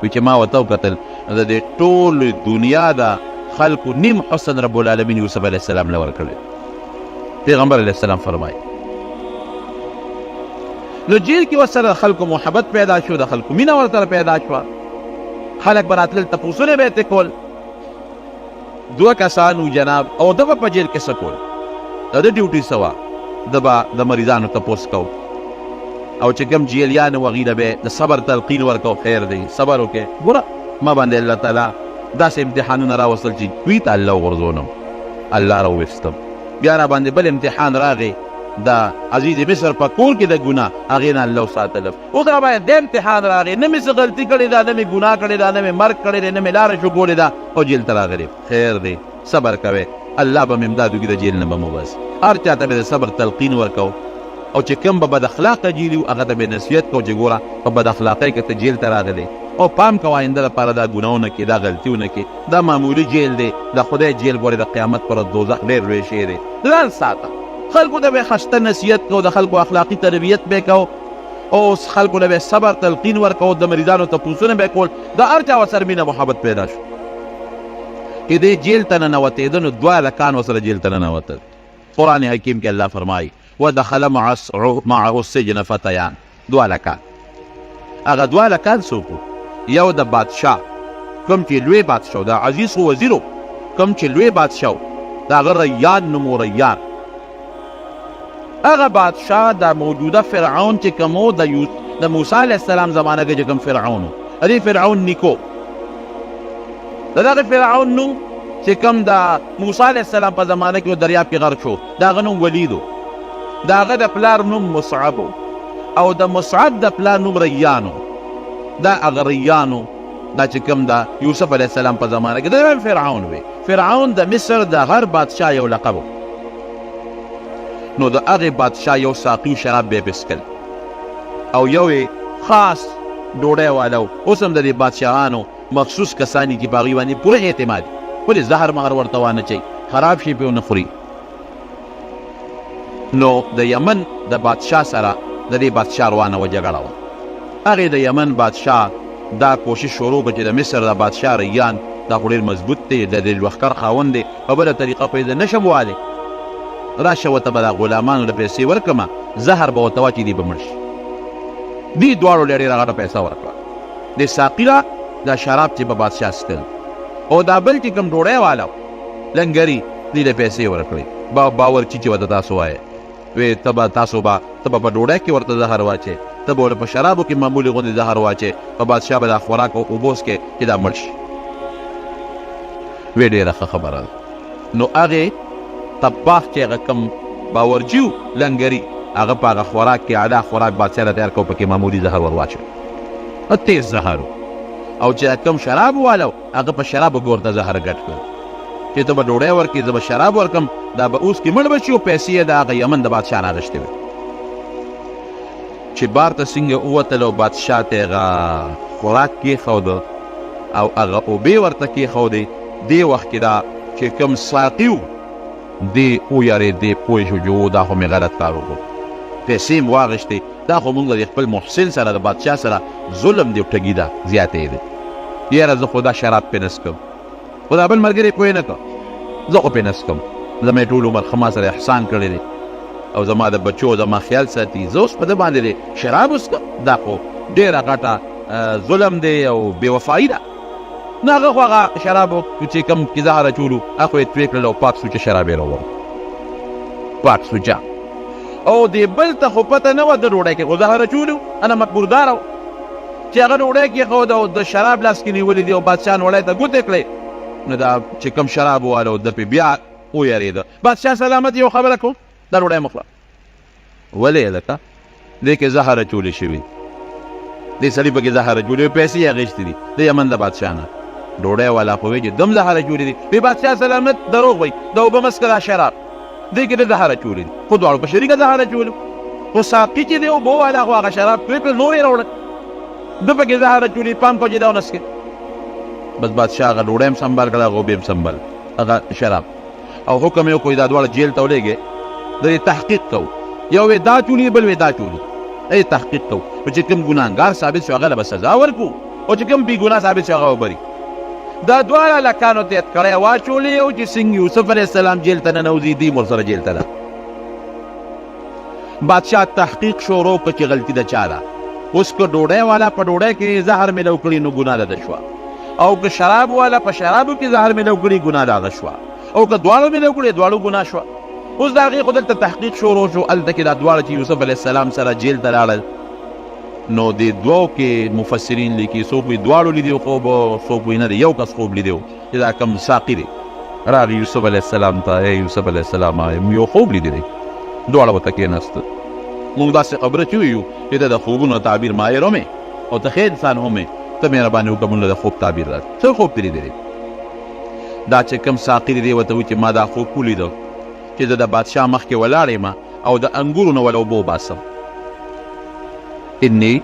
وی چې ما ورته وکتل نو د دې ټولې دنیا د خلکو نیم حسن رب العالمین یوسف علیه السلام له ورکړی. پیغمبر علیه السلام فرمایي نو جیل کې ورسره د خلکو محبت پیدا شو، د خلکو مینه ورسره پیدا شوه، خلک به راتلل تپوسونه به یې ترې کول. دوه کسان وو جناب، او ده به په جیل کې څه کول؟ د ده ډیوټي څه وه؟ ده به د مریضانو تپوس کو، او چې کوم جیلیان وو هغوی له به د صبر تلقین ورکو، خیر دی صبر وکړئ. ګوره ما باندې الله تعالی داسې امتحانونه راوستل چې دوی ته الله وغورځولم، الله راوویستم. بیا را باندې بل امتحان راغی د عزیز مصر په کور کې د ګناه، هغې نه الله وساتلم. اوس را باندې د امتحان راغی، نه مې څه غلطي کړې ده، نه مې ګناه کړې ده، نه مې مرګ کړی دی، نه مې لاره شوکولې ده، او جیل ته راغلی. خیر دی صبر کوئ، الله به مې امداد وکړي، د جیل نه به مو وباسي. هر چا ته مې د صبر تلقین ورکاو، او چې کوم به بد اخلاقه جیل وو هغه ته مې نصیحت کو چې ګوره په بد اخلاقۍ کې ته جیل ته راغلی، او پام کوه آینده لپاره دا ګناه ونه کړې، دا غلطي ونه کړې، دا معمولي جیل دی، د خدای جیل ګورې د قیامت پر ورځ دوزخ ډېر لوی شی دی، ځان ساته. خلکو ته به یې ښایسته نصیحت کو، د خلکو اخلاقي تربیت به یې کو، او اوس خلکو له به صبر تلقین ورکو، د مریضانو تپوسونه به کول، د هر چا ورسره مینه محبت پیدا شو. چې دی جیل ته ننوتېده نو دوه هلکان ورسره جیل ته ننوتل. قرآن حکیم کې الله فرمایي ودخل معه السجن فتیان، دوه هلکان. هغه دوه هلکان څوک وو؟ یو د بادشاه کوم چې لوی بادشاه، د عزیز خو وزیر و، کوم چې لوی بادشاه و د هغه ریان نوم و، ریان. هغه بادشاه د موجوده فرعون چې کوم و، د موسی علیه السلام زمانه کې چې کوم فرعون و، د دې فرعون نیکو، د دغه فرعون نوم چې کوم د موسی علیه السلام په زمانه کې دریاب کې غرق شو، د هغه نوم ولید و، د هغه د پلار نوم مصعب و، او د مصعب د پلار نوم ریان و. دا هغه ریان و دا چې کوم د یوسف علیه السلام په زمانه کې د فرعون وي. فرعون د مصر د هر بادشاه یو لقب و. نو د هغې بادشاه یو ساقي شراب به یې پرې څښل، او یو یې خاص ډوډۍ والا و. اوس هم د دې بادشاهانو مخصوص کسان دي چې په هغوی باندې پوره اعتماد، ولې زهر مهر ورته وانه چوي، خراب شی پرې ونه خوري. نو د یمن د بادشاه سره د دې بادشاه روانه وه جګړه وه. هغې د یمن بادشاه دا کوشش شروع کړ چې د مصر د بادشاه ریان دا خو ډېر مضبوط دی، د دې لښکر خاوند دی، په بله طریقه خو یې زه نه شم والی، راشه ورته به دا غلامانو له پیسې ورکړم، زهر به ورته واچوي، دی به مړ شي. دې دواړو له ډېره غټه پیسه ورکړه، دې ساقي له دا شراب چې به بادشاه څښل، او دا بل چې کوم ډوډۍ والا و لنګري، دې له پیسې ورکړې، باورچي چې ورته تاسو وایئ، وی ته به تاسو به ته به په ډوډۍ کې ورته زهر واچې، ته به ورته په شرابو کې معمولي غوندې زهر واچې، په بادشاه به دا خوراک او اوبه وڅکې چې دا مړ شي. وی ډېره ښه خبره ده. نو هغې طباخ چې هغه کوم باورچي و لنګري، هغه په هغه خوراک کې اعلی خوراک بادشاه له تیار کړ، پکې معمولي زهر ور واچوه، تیز زهر و. او چې کوم شراب والا و هغه په شرابو کې ورته زهر ګډ کړ چې ته به ډوډۍ ورکړې، زه به شراب ورکړم، دا به اوس کې مړ به شي، او پیسې یې د هغه یمن د بادشاه نه اخیستې وې. چې بار ته څنګه ووتل او بادشاه ته هغه خوراک کېښوده او هغه اوبې ورته کېښودې، دې وخت کې دا چې کوم ساقي و دې ویرېد، دې پوه شو چې او دا خو مې غلط کار وکړو، پیسې مې واخیستې، دا خو مونږ د خپل محسن سره د بادشاه سره ظلم دی او ټګي ده زیاتې دی، یاره زه خو دا شراب پرې نه څښم. خو دا بل ملګری پوه نه کړ، زه خو پرې نه څښم، زما یې ټول عمر ښه ما سره احسان کړی دی او زما د بچو زما خیال ساتي، زه اوس په ده باندې دی شراب وڅښم، دا خو ډېره غټه ظلم دی او بې وفایي ده. نو هغه خو هغه شراب چې کوم کې زهر اچولو هغه خو یې توی کړل او پاک سوچه شراب یې راوړل، پاک سوچه. او دې بل ته خو پته نه وه د ډوډۍ کې خو زهر اچولو، انا مکبوردار و چې هغه ډوډۍ کېښوده او د شراب لاس کې نیولي دي او بادشاه نوړی ته ګوتې کړې، نو دا چې کوم شراب واله ده پې بیا ویرېده. بادشاه سلامت یو خبره کوم، دا ډوډۍ مه خوره. ولې هلکه؟ دې کې زهر اچولی شوي، دې سړي پکې زهر اچولي، پیسې یې اخیستې دي د یمن د بادشاه نه. ډوډۍ والا خو وی چې دم زهر اچولي دي. وی بادشاه سلامت دروغ وایي، دا اوبه مه څښه، دا شراب دې کې د زهر اچولي دي. خو دواړو په شریکه زهر اچولي. خو ساقي چې دی اوبو والا خو هغه شراب توی کړل، نور یې راوړل، ده پکې زهر اچولي، پام کوه چې دا ونه څښې. بس بادشاه هغه ډوډۍ هم سمبال کړه، هغه اوبه هم سمبال، هغه شراب، او حکم یې وکړو دا دواړه جیل ته ولېږئ، د دې تحقیق کوو. یو وی دا چولي، بل وی دا چولي، د دې تحقیق کوو. نو چې کوم ګناهګار ثابت شو هغه له به سزا ورکړو، او چې کوم بې ګناه ثابت شو هغه به بري. دا دواړه هلکانو ته یې کړی واچولې، او چې څنګه یوسف علیه السلام جیل ته ننوځي، دوی ورسره جیل ته لاړ. بادشاه تحقیق شروع کړ چې غلطي د چا ده. اوس که ډوډۍ والا په ډوډۍ کې زهر ملو کړي نو ګناه ده شوه، او که شراب والا په شرابو کې زهر ملو کړي ګناه ده هغه شوه، او که دواړو ملو کړي دواړو ګناه شوه. اوس د هغې خو دلته تحقیق شروع شو. هلته کې دا دواړه چې یوسف علیه السلام سره جیل ته لاړل، نو دې دوو کې مفسرین لیکي څوک وایي دواړو لیدی خوب، څوک وایي نه دی یو کس خوب لیدی، چې دا کوم ساقي دی راغی یوسف علیه السلام ته، ای یوسف علیه السلام یو خوب لیدی دی. دواړه ورته کېناستل. موږ داسې خبره چې ویو چې ته د خوبونو تعبیر ماهر هم یې او ته ښه انسان هم یې، ته مهرباني وکړه موږ له د خوب تعبیر راکړه، څه خوب دې لیدلی؟ دا چې کوم ساقي دی ورته وایي چې ما دا خوب ولیده چې زه د بادشاه مخکې ولاړ یم او د انګورو نه وله اوبه وباسم. انی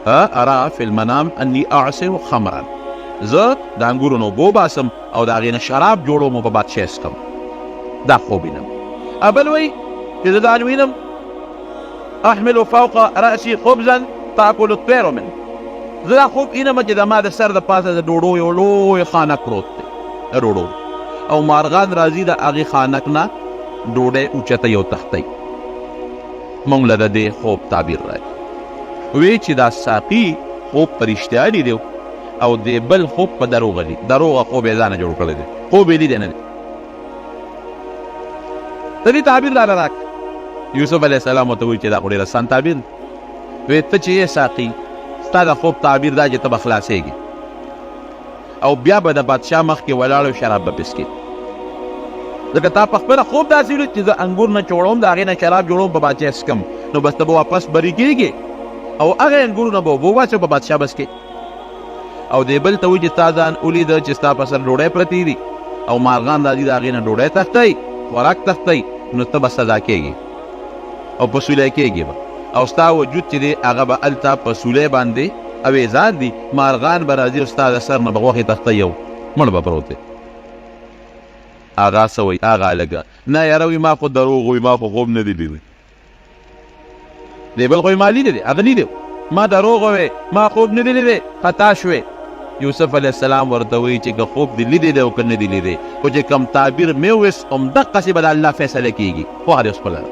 ارا فی المنام انی اعصر خمرا، زه د انګورو نه اوبه وباسم او د هغې نه شراب جوړوم او په بادشاه یې څښم، دا خوب وینم. بل وایي چې زه ځان وینم احمل فوق رأسي خبزا تاکل الطیر منه، زه دا خوب وینم چې زما د سر د پاسه د ډوډو یو لوی خانک پروت دی، د ډوډو، او مارغان راځي د هغې خانک نه ډوډۍ اوچته یو تختوي. موږ له د دې خوب تعبیر راکړي. وی چې دا ساقي خوب په رښتیا لیدی او دې بل خوب په دروغه لید، دروغه خوب یې ځانه جوړ کړی دی، خوب یې لیدی نه دی. د دې تعبیر راله راکړه. یوسف علیه السلام ورته وویل چې دا خو ډېر اسان تعبیر دی. وی ته چې یې ساقي، ستا د خوب تعبیر دا چې ته به خلاصېږې او بیا به د بادشاه مخکې ولاړ او شراب به پسکې، ځکه تا په خپله خوب داسې ولید چې زه انګور نه چوړوم، د هغې نه شراب جوړوم، په بادشاه څکم، نو بس ته به واپس بري کېږې او هغه انګورونه به اوبه وباسې او په بادشاه به څکې. او دې بل ته وایي چې تا ځان ولیده چې ستا په سر ډوډۍ پرتې دي او مارغان راځي د هغې نه ډوډۍ تښتوي، خوراک تښتوي، نو ته به سزا کېږې او په سولی کېږې به، او ستا وجود چې دی هغه به هلته په سولی باندې اویزان دي، مارغان به راځي او ستا د سر نه به غوښې تښتوي او مړ به پروت دی. هغه څه وایي؟ هغه هلک نه یاره وایي ما خو دروغ وایي، ما خو خوب نه دی لیدلی. دی بل خو یې ما لیدلی دی، هغه لیدی، ما دروغ وویل، ما خوب نه دی لیدلی، خطا شوې. یوسف علیه السلام ورته وایي چې که خوب دې لیدی دی او که نه دې لیدی، خو چې کوم تعبیر مې وویست همدقسې به د الله فیصله کېږي، خوښه دې اوس خپله ده.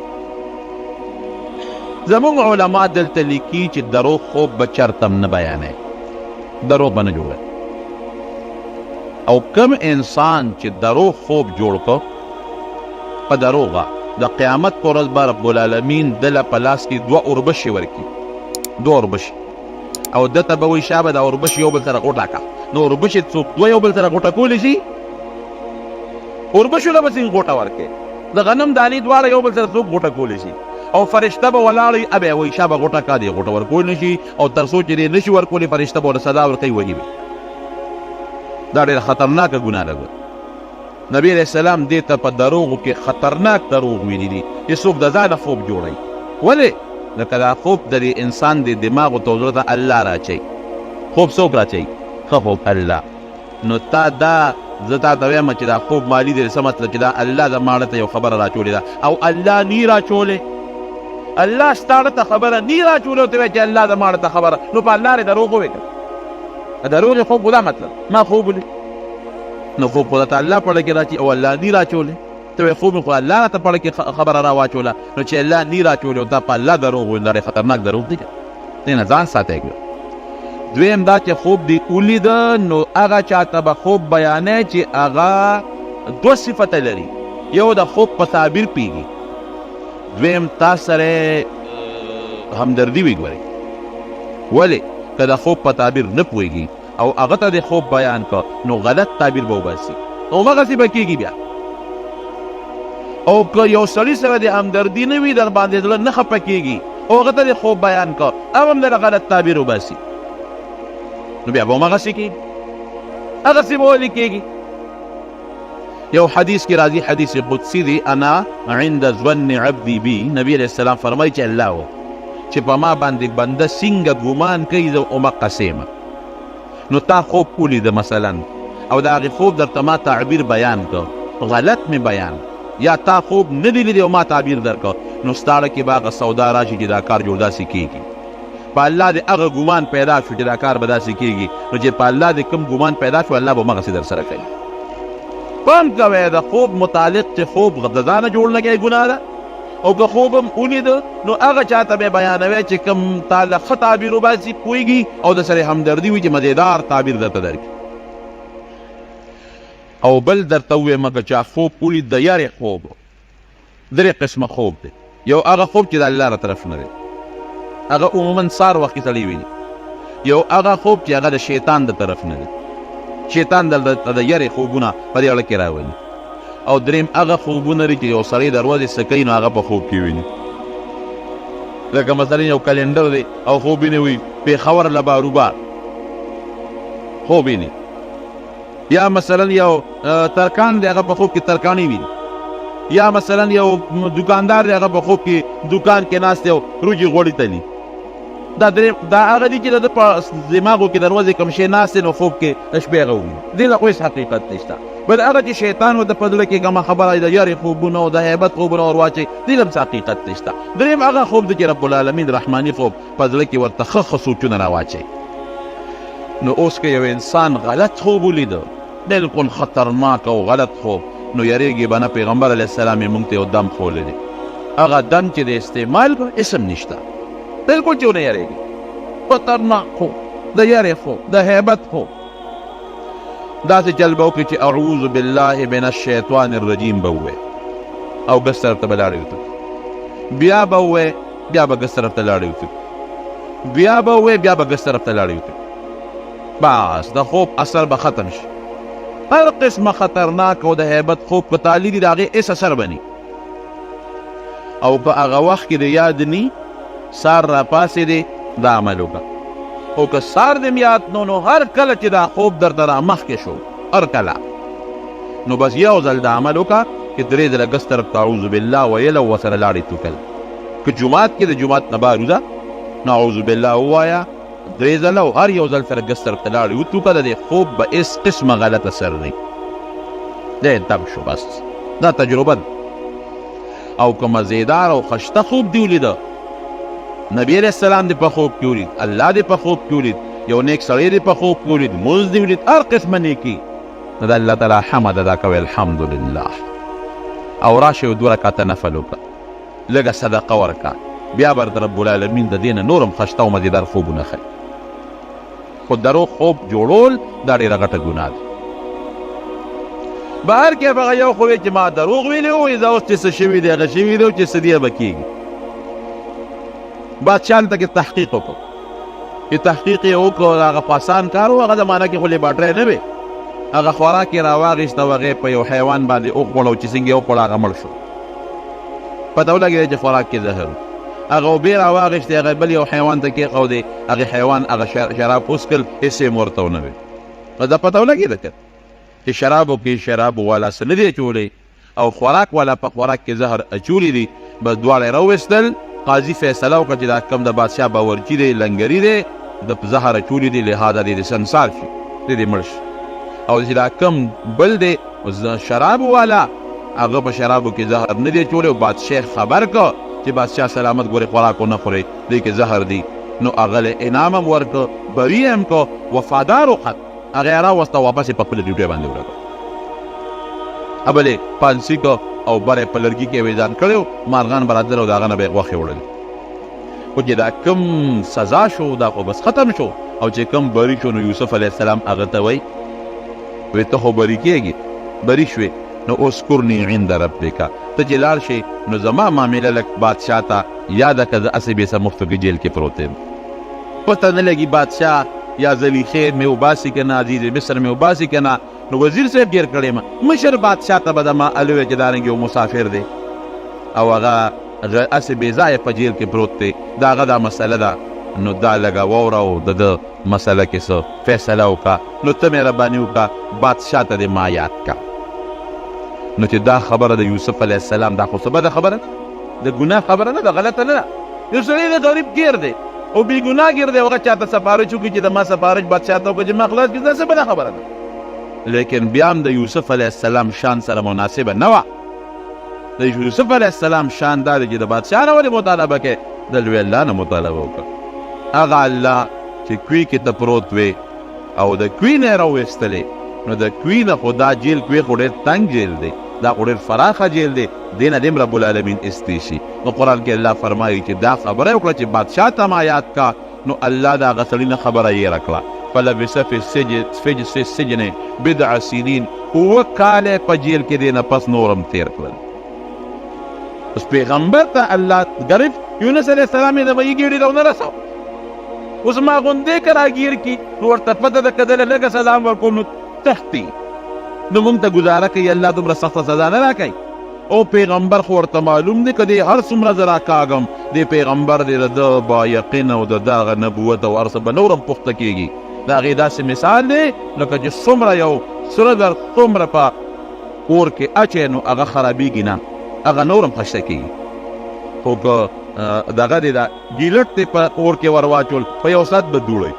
زموږ علما دلته لیکي چې دروغ خوب به چرته هم نه بیانوي، دروغ به نه جوړوي. او کوم انسان چې دروغ خوب جوړ کړ په دروغه، د قیامت پر ورځ به رب العالمین دله په لاس کې دوه اوربشې ورکړي، دوه اوربشې، او ده ته به وایي شابه دا اوربشې یو بل سره غوټه کړه. نو اوربشې څوک دوه یو بل سره غوټه کولی شي؟ اوربشو له به څنګه غوټه ورکړي؟ د غنم دانې دواړه یو بل سره څوک غوټه کولی شي؟ او فرشته به ولاړ وي، ابه وایي شابه غوټه کړه، دی غوټه ورکول نه شي، او تر څو چې دی نه شي ورکولی فرشته به ورته سزا ورکوي، وهي به. دا ډېره خطرناکه ګناه ده. نبی علیه السلام دې ته په دروغو کې خطرناک دروغ ویلي دي چې څوک د ځانه خوب جوړوي. ولې؟ ځکه دا خوب د دې انسان د دماغو ته او زړه ته الله راچوي. خوب څوک راچوي؟ ښه خوب الله. نو تا دا زه تا ته وایم چې دا خوب ما لیدلی، څه مطلب چې دا الله زما زړه ته یو خبره راچولې ده او الله نی راچولې، الله ستا زړه ته خبره نی راچولې او ته وایې چې الله زما زړه ته خبره، نو په الله دې دروغ ووایې که نه؟ دروغ خوب خو دا مطلب ما خوب ولید، نو خوب خو درته الله په زړه کې راچي او الله نی راچولې، ته وایې خوب مې خو الله راته په زړه کې خبره راواچوله، نو چې الله نی راچولې او تا په الله دروغ وویل، دا ډېر خطرناک دروغ دی، دې نه ځان ساتئ. دویم دا چې خوب دې ولیده نو هغه چاته به خوب بیانوې چې هغه دوه صفته لري، یو د خوب په تعبیر پوهېږي، دویم تا سره همدردي وي. ګورې ولې که د خوب په تعبیر نه پوهېږي او هغه ته د خوب بیان کړ نو غلط تعبیر به وباسي، نو همغسې به کېږي بیا. او که یو سړي سره د همدردي نه وي، در باندې زړه نه خفه کېږي او هغه ته د خوب بیان کړ، هغه هم دله غلط تعبیر وباسي، نو بیا به همغسې کېږي. هغسې به ولې کېږي؟ یو حدیث کې راځي، حدیث قدسی دی، انا عند ظن عبدی بی، نبی علیہ السلام فرمایي چې الله و چې په ما باندې بنده څنګه ګمان کوي زه همقسې یم. نو تا خوب ولیده مثلا او د هغې خوب درته ما تعبیر بیان کړ، غلط مې بیان، یا تا خوب نه دی لیدی او ما تعبیر درکړ، نو ستا ړه کې به هغه سودا راشي چې دا کار جوړ داسې کېږي. په الله دې هغه ګمان پیدا شو چې دا کار به داسې کېږي، نو چې په الله دې کوم ګمان پیدا شو الله به همغسې در سره کوي. پام کوئ د خوب متعلق چې خوب د ځانه جوړ نه کوي ګناه ده، او که خوب هم ولید نو هغه چاته به بیانوي چې کوم تا له ښه تعبیر وباسي، پوهېږي او د سره همدردي وي چې مزېدار تعبیر درته درکړي. او بل درته ووایم که چا خوب ولید د یارې خوب، درې قسمه خوب دی. یو هغه خوب چې د الله له طرف نه دی، هغه عموما سار وخت کې سړی ویني. یو هغه خوب چې هغه د شیطان د طرف نه دی، شیطان دلته د یرې خوبونه په دې اړه کې راولي. او دریم هغه خوبونه دي چې یو سړی د ورځې څه کوي نو هغه په خوب کې ویني، لکه مثلا یو کلندر دی او خوب ویني وي پېښور له باروبار خوب ویني، یا مثلا یو ترکان دی هغه په خوب کې ترکانی ویني، یا مثلا یو دکاندار دی هغه په خوب کې دکان کې ناست دی او روجي غوړي تلي. دا درې دا هغه دي چې د ده په دماغو کې د ورځې کوم شی ناست دی نو خوب کې د شپې هغه وویني، دې له خو هېڅ حقیقت نشته. بل هغه چې شیطان ورته په زړه کې کومه خبره د یارې خوبونه او د هیبت خوبونه ور واچوي، دې له هم څه حقیقت نشته. درېیم هغه خوب دی چې رب العالمین رحماني خوب په زړه کې ورته ښه ښه سوچونه راواچوي. نو اوس که یو انسان غلط خوب ولیده، بالکل خطرناک او غلط خوب، نو یریږي به نه. پیغمبر علیه السلام یې موږ ته یو دم ښوولی دی، هغه دم چې د استعمال کړو هېڅ هم نشته، بالکل چې ونه یریږي. خطرناک خوب، د یرې خوب، د هیبت خوب، داسې چل به وکړي چې اعوذ بالله من الشیطان الرجیم به ووایي او ګس طرف ته به لاړې وتښتي، بیا به ووایي، بیا به ګس طرف ته لاړې وتښتي، بیا به ووایي، بیا به ګس طرف ته لاړې وتښتي. بس د خوب اثر به ختم شي. هر قسمه خطرناک او د هیبت خوب که تا لیدي د هغې هېڅ اثر به نی، او په هغه وخت کې د یاد نی سار را پاڅېدې دا عمل وکړه. او که سار دې یاد نو نو هر کله چې دا خوب درته را مخکې شو، هر کله نو بس یو ځل دا عمل وکړه چې درې ځله ګس طرف ته اعوذ بالله ویل او ورسره لاړې توکل. که جومات کې د جومات نه بهر وځه نو اعوذ بالله ووایه درې ځله او هر یو ځل سره ګس طرف ته لاړې وتوکه، د دې خوب به هېڅ قسمه غلط اثر نه وي. دی دم شو، بس دا تجربه ده. او که مزیدار او خشته خوب دی ولیده، نبی علیه السلام دې په خوب کې ولید، الله دې په خوب کې ولید، یو نیک سړی دې په خوب کې ولید، مونځ دې ولید، هر قسمه نیکي، نو د الله تعالی حمد ادا کوي الحمدلله، او راشه یو دوه رکعته نفل وکړه، لږه صدقه ورکړه، بیا به درته رب العالمین د دې نه نور هم خشته او مزیدار خوبونه ښیي. خو دروغ خوب جوړول دا ډېره غټه ګناه ده. بهر کې هغه یو خو وی چې ما دروغ ویلي وو، دا اوس چې څه شوي دي هغه شوي دي او چې څه دي به کېږي. بادشاه هلته کې تحقیق وکړ، چې تحقیق یې وکړ هغه خو اسان کار و، هغه زمانه کې خو لیبارټری نه وې. هغه خوراک یې راواخیست او هغه یې په یو حیوان باندې وخوړ او چې څنګه یې وخوړ هغه مړ شو. پته ولګېده چې خوراک کې زهر. هغه اوبه راواخیستې، هغه بل یو حیوان ته کېښودې، هغه حیوان هغه شراب وڅښل، هېڅ یې هم ورته ونه ویل. نو دا پته ولګېده که چې شرابو کې شراب والا څه نه دي اچولي او خوراک والا په خوراک کې زهر اچولي دي. بس دواړه یې راوویستل. قاضي فیصله وکړه چې دا کوم د بادشاه باورچي دی، لنګري دی، د زهر اچولي دي، لهذا دې سنګسار شي، دې دې مړ شي. او چې دا کوم بل دی شراب والا، هغه په شرابو کې زهر نه دی اچولی او بادشاه خبر که چې بادشاه سلامت ګورې خوراک ونه خورې، دې کې زهر دي. نو هغه له انعام هم ورکړ، بري یې هم کړ، وفادار وخت هغه یې راوسته، واپس یې په خپله ډیوټۍ باندې ولګاوه. بل یې پانسي کړ او بره یې په لرګي کې ویزان کړی و، مارغان به راتلل او د هغه نه به یې غوښې وړلې. خو چې دا کوم سزا شو دا خو بس ختم شو، او چې کوم بری شو نو یوسف علیه السلام هغه ته وایي، وی ته خو بری کېږي، بری شوې، نو اذکرني عند ربک، ته چې لاړ شې نو زما معامله لږ بادشاه ته یاده که، زه هسې بې څه مفتو کې جیل کې پروت یم، پته نه لګي بادشاه یا زلیخې مې وباسي که نه، عزیز مصر مې وباسي که نه. نو وزیر صاحب ډېر کړی ما مشر بادشاه ته به د ما الوی چې دارنګ یو مسافر دی او هغه هسې بې ځایه په جیل کې پروت دی، د هغه دا مسله ده. نو دا لږه واوره او د ده مسله کې څه فیصله وکړه، نو ته مهرباني وکړه بادشاه ته دې ما یاد کړه. نو چې دا خبره د یوسف علیه السلام، دا خو څه بده خبره ده، د ګناه خبره نه ده، غلطه نه ده. یو سړی د غریب ګیر دی او بې ګناه ګیر دی، هغه چاته سفارش وکړي چې د ما سفارش بادشاه ته وکړه چې ما خلاص کړي، دا څه بده خبره ده. لیکن بیا هم د یوسف علیه السلام شان سره مناسبه نه وه. د یوسف علیه السلام شان دا دی چې د بادشاه نه ولې مطالبه کوې، د لوی الله نه مطالبه وکړه. هغه الله چې کوی کې ته پروت وې او د کوی نه یې راوویستلې، نو د کوی نه خو دا جیل، کوی خو ډېر تنګ جیل دی، دا خو ډېر فراخه جیل دی، دې نه دې هم رب العالمین ایستی شي. نو قرآن کې الله فرمایي چې دا خبره یې وکړه چې بادشاه ته ما یاد کا، نو الله د هغه سړي نه خبره یېره کړه. فلبث فی السجن بضع سنین، اووه کاله په جیل کې دې نه پس نور هم تېر کړل. اوس پیغمبر ته الله ګرفت، یونس علیه السلام یې د ویي ګېډې ته ونه رساوه. اوس ما غوندې که راګیر کړي نو ورته پته ده که ده له لږه سلام ورکوم نو تښتي، نو موږ ته ګزاره کوي، الله دومره سخته سزا نه راکوي. او پیغمبر خو ورته معلوم دی که دی هر څومره زه راکاږم، دی پیغمبر دی، د ده با یقین او د ده هغه نبوت او هر څه به نور هم پخته کېږي. د هغې داسې مثال دی لکه چې څومره یو سره زر څومره په اور کې اچوې نو هغه خرابېږي نه، هغه نور هم خسته کېږي. خو که دغه دی دا ګیلټ دی په اور کې ور واچول په یو ساعت به دوړی،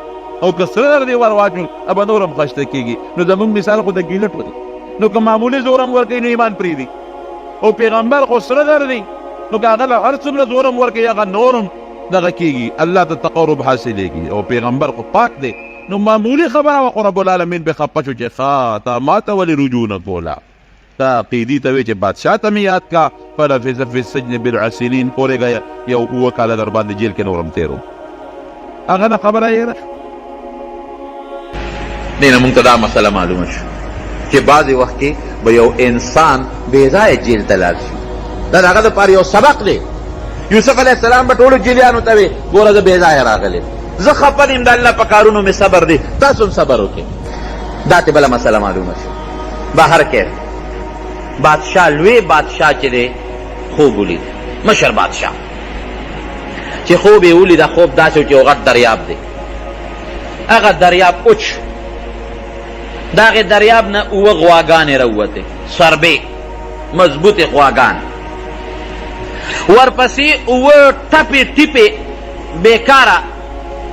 او که سره زر دی ور واچول به نور هم خسته کېږي. نو زموږ مثال خو د ګیلټ دی، نو که معمولي زور هم ورکوي نو ایمان پرېږدي، او پیغمبر خو سره زر دی، نو که هغه له هر څومره زور هم ورکوي هغه نور هم دغه کېږي، الله ته تقرب حاصلېږي. او پیغمبر خو پاک دی، نو معمولي خبره وه، خو رب العالمین پرې خفه شو چې ښه تا ما ته ولې رجوع نه کوله، تا قیدي ته وې چې بادشاه ته مې یاد کا. فلبث فی السجن بضع سنین، پورېږه یو اووه کاله در باندې جیل کې نور هم تېر وم. هغه نه خبره یې ده. دې نه مونږ ته دا مسله معلومه شوه چې بعضې وخت کې به یو انسان بې ځایه جیل ته لاړ شي، دا د هغه دپاره یو سبق دی. یوسف علیه السلام به ټولو جیلیانو ته وې ګوره زه بې ځایه راغلی، زه خفه یم، د الله په کارونو مې صبر دی، تاسو هم صبر وکړئ. دا ترې بله مسله معلومه شوه. بهر کې بادشاه، لوی بادشاه چې دی خوب ولید، مشر بادشاه چې خوب یې ولید، خوب داسې و چې یو غټ دریاب دی، هغه دریاب اوچ، د هغې دریاب نه اووه غواګانې راووتې، سربې مضبوطې غواګانې، ورپسې اووه ټپې ټیپې بېکاره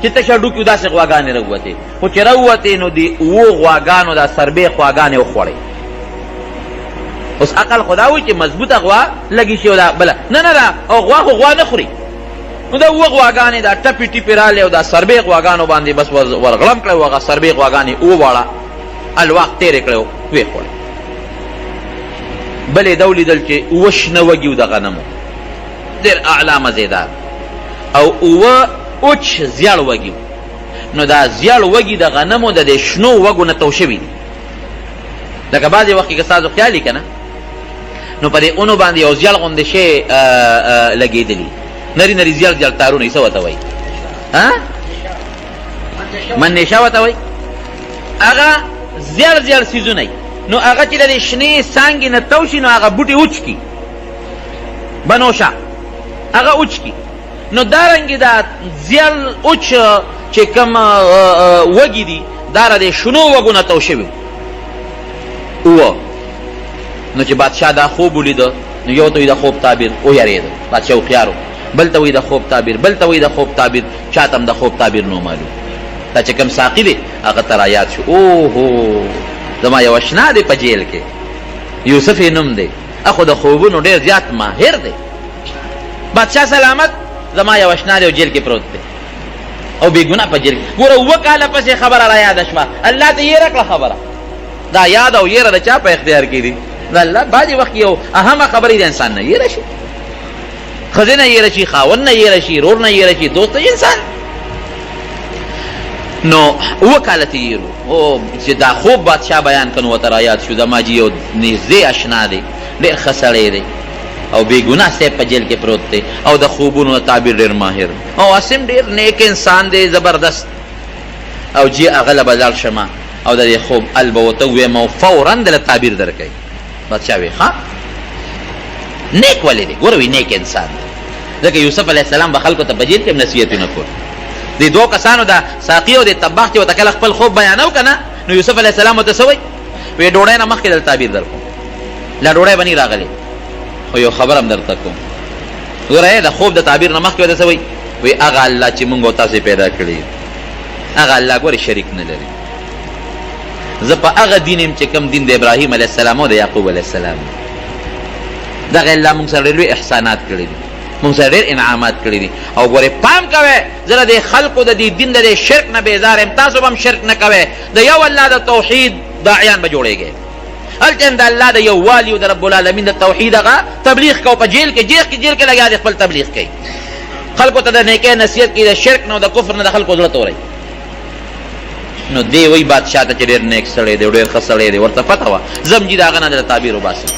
چې تشه ډوکې داسې غواګانې راووتې، خو چې راووتې نو دې اوو غواګانو دا سربې خواګانې وخوړې. اوس عقل خو دا وایي چې مضبوطه غوا لګي شي او دا بله نه نه دا او غوا خو غوا نه خوري، نو دا اووه غواګانې دا ټپې ټیپې رالې او دا سربې غواګانو باندې بس ورغړم کړی، هغه سربې غواګانې اووه واړه الواق تېرې کړې ویې خوړې. بلې دا ولیدل چې اووه شنه وږي وو د غنمو، ډېر اعلی مزېدار، او اووه اوچ زیړ وږي وو، نو دا زیړ وږي د غنمو د دې شنو وږو نه تو شوي دي، لکه بعضې وخت کې که ستاسو خیال وي که نه، نو په دې اونو باندې یو زیړ غوندې شی لګېدلي، نري نري زیړ زیړ تارونه یې څه ورته وایي؟ منیشه ورته وایي. هغه زیړ زیړ څیزونه، نو هغه چې د دې شنې څانګې نه تو شي نو هغه بوټي وچ کړي، بنوشه هغه وچ کړي. نو دارنګې دا زیړ اوچ چې کوم وږي دي دا را دې شنو وږو نه تو شوي اووه. نو چې بادشاه دا خوب ولیده نو یو ته وایي د خوب تعبیر، ویرېده بادشاه هوښیار و، بل ته وایي د خوب تعبیر، بل ته وایي د خوب تعبیر، چا ته هم د خوب تعبیر نو معلوم. دا چې کوم ساقي دی هغه ته را یاد شو، اوهو زما یو اشنا دی په جیل کې، یوسف یې نوم دی، خو د خوبونو ډېر زیات ماهر دی. بادشاه سلامت زما یو اشنا دی او جیل کې پروت دی او بې ګناه په جیل کې. ګوره اووه کاله پسې خبره را یاده شوه، الله ته یې کړه خبره. دا یاد او یره د چا په اختیار کې دي؟ د الله. بعضې وخت یو اهمه خبره د انسان نه یره شي، ښځې نه یره شي، خاوند نه یره شي، رور نه یره شي، دوست نه انسان. نو اووه کاله ترې یېر او چې دا خوب بادشاه بیان کړ نو ورته را یاد شو، زما جي یو نږدې اشنا دی، ډېر ښه سړی دی او بې ګناه صاحب په جیل کې پروت دی او د خوبونو د تعبیر ډېر ماهر او هسې هم ډېر نیک انسان دی، زبردست. او جي هغه له به لاړ شم او د دې خوب ال به ورته ووایم او فورا دله تعبیر درکوي. بادشاه وی ښه نیک ولې دی؟ ګوره وی نیک انسان دی، ځکه یوسف علیه السلام به خلکو ته په جیل کې هم نصیحتونه کول. دې دوو کسانو دا ساقي او د طباخ چې ورته کله خپل خوب بیانو که نه، نو یوسف علیه السلام ورته څه وایي؟ وایي ډوډۍ نه مخکې دلته تعبیر در کوم، لا ډوډۍ به نه راغلې، خو یو خبره هم درته کوم. ګوره د خوب د تعبیر نه مخکې ورته څه وایي؟ وایي هغه الله چې مونږ او تاسې پیدا کړي، هغه الله ګورې شریک نه لري. زه په هغه دین یم چې کوم دین د ابراهیم علیه السلام او د یعقوب علیه السلام. دغه الله مونږ سره ډېر لوی احسانات کړي دي، مونږ سره ډېر انعامات کړي دي. او ګورې پام کوئ، زه د دې خلکو د دې دین د دې شرک نه بېزار یم، تاسو به هم شرک نه کوئ، د یو الله د توحید داعیان به جوړېږئ. هلته هم د الله د یووالي او د رب العالمین د توحید هغه تبلیغ کوو. په جیل کې جیل کې جیل کې لګیا دی خپل تبلیغ کوي، خلکو ته د نیکۍ نصیحت کوي، د شرک نه او د کفر نه د خلکو زړه توروي. نو دی وایي بادشاه ته چې ډېر نیک سړی دی، ډېر ښه سړی دی، ورته پته وه زه هم جي د هغه نه د تعبیر وباسم.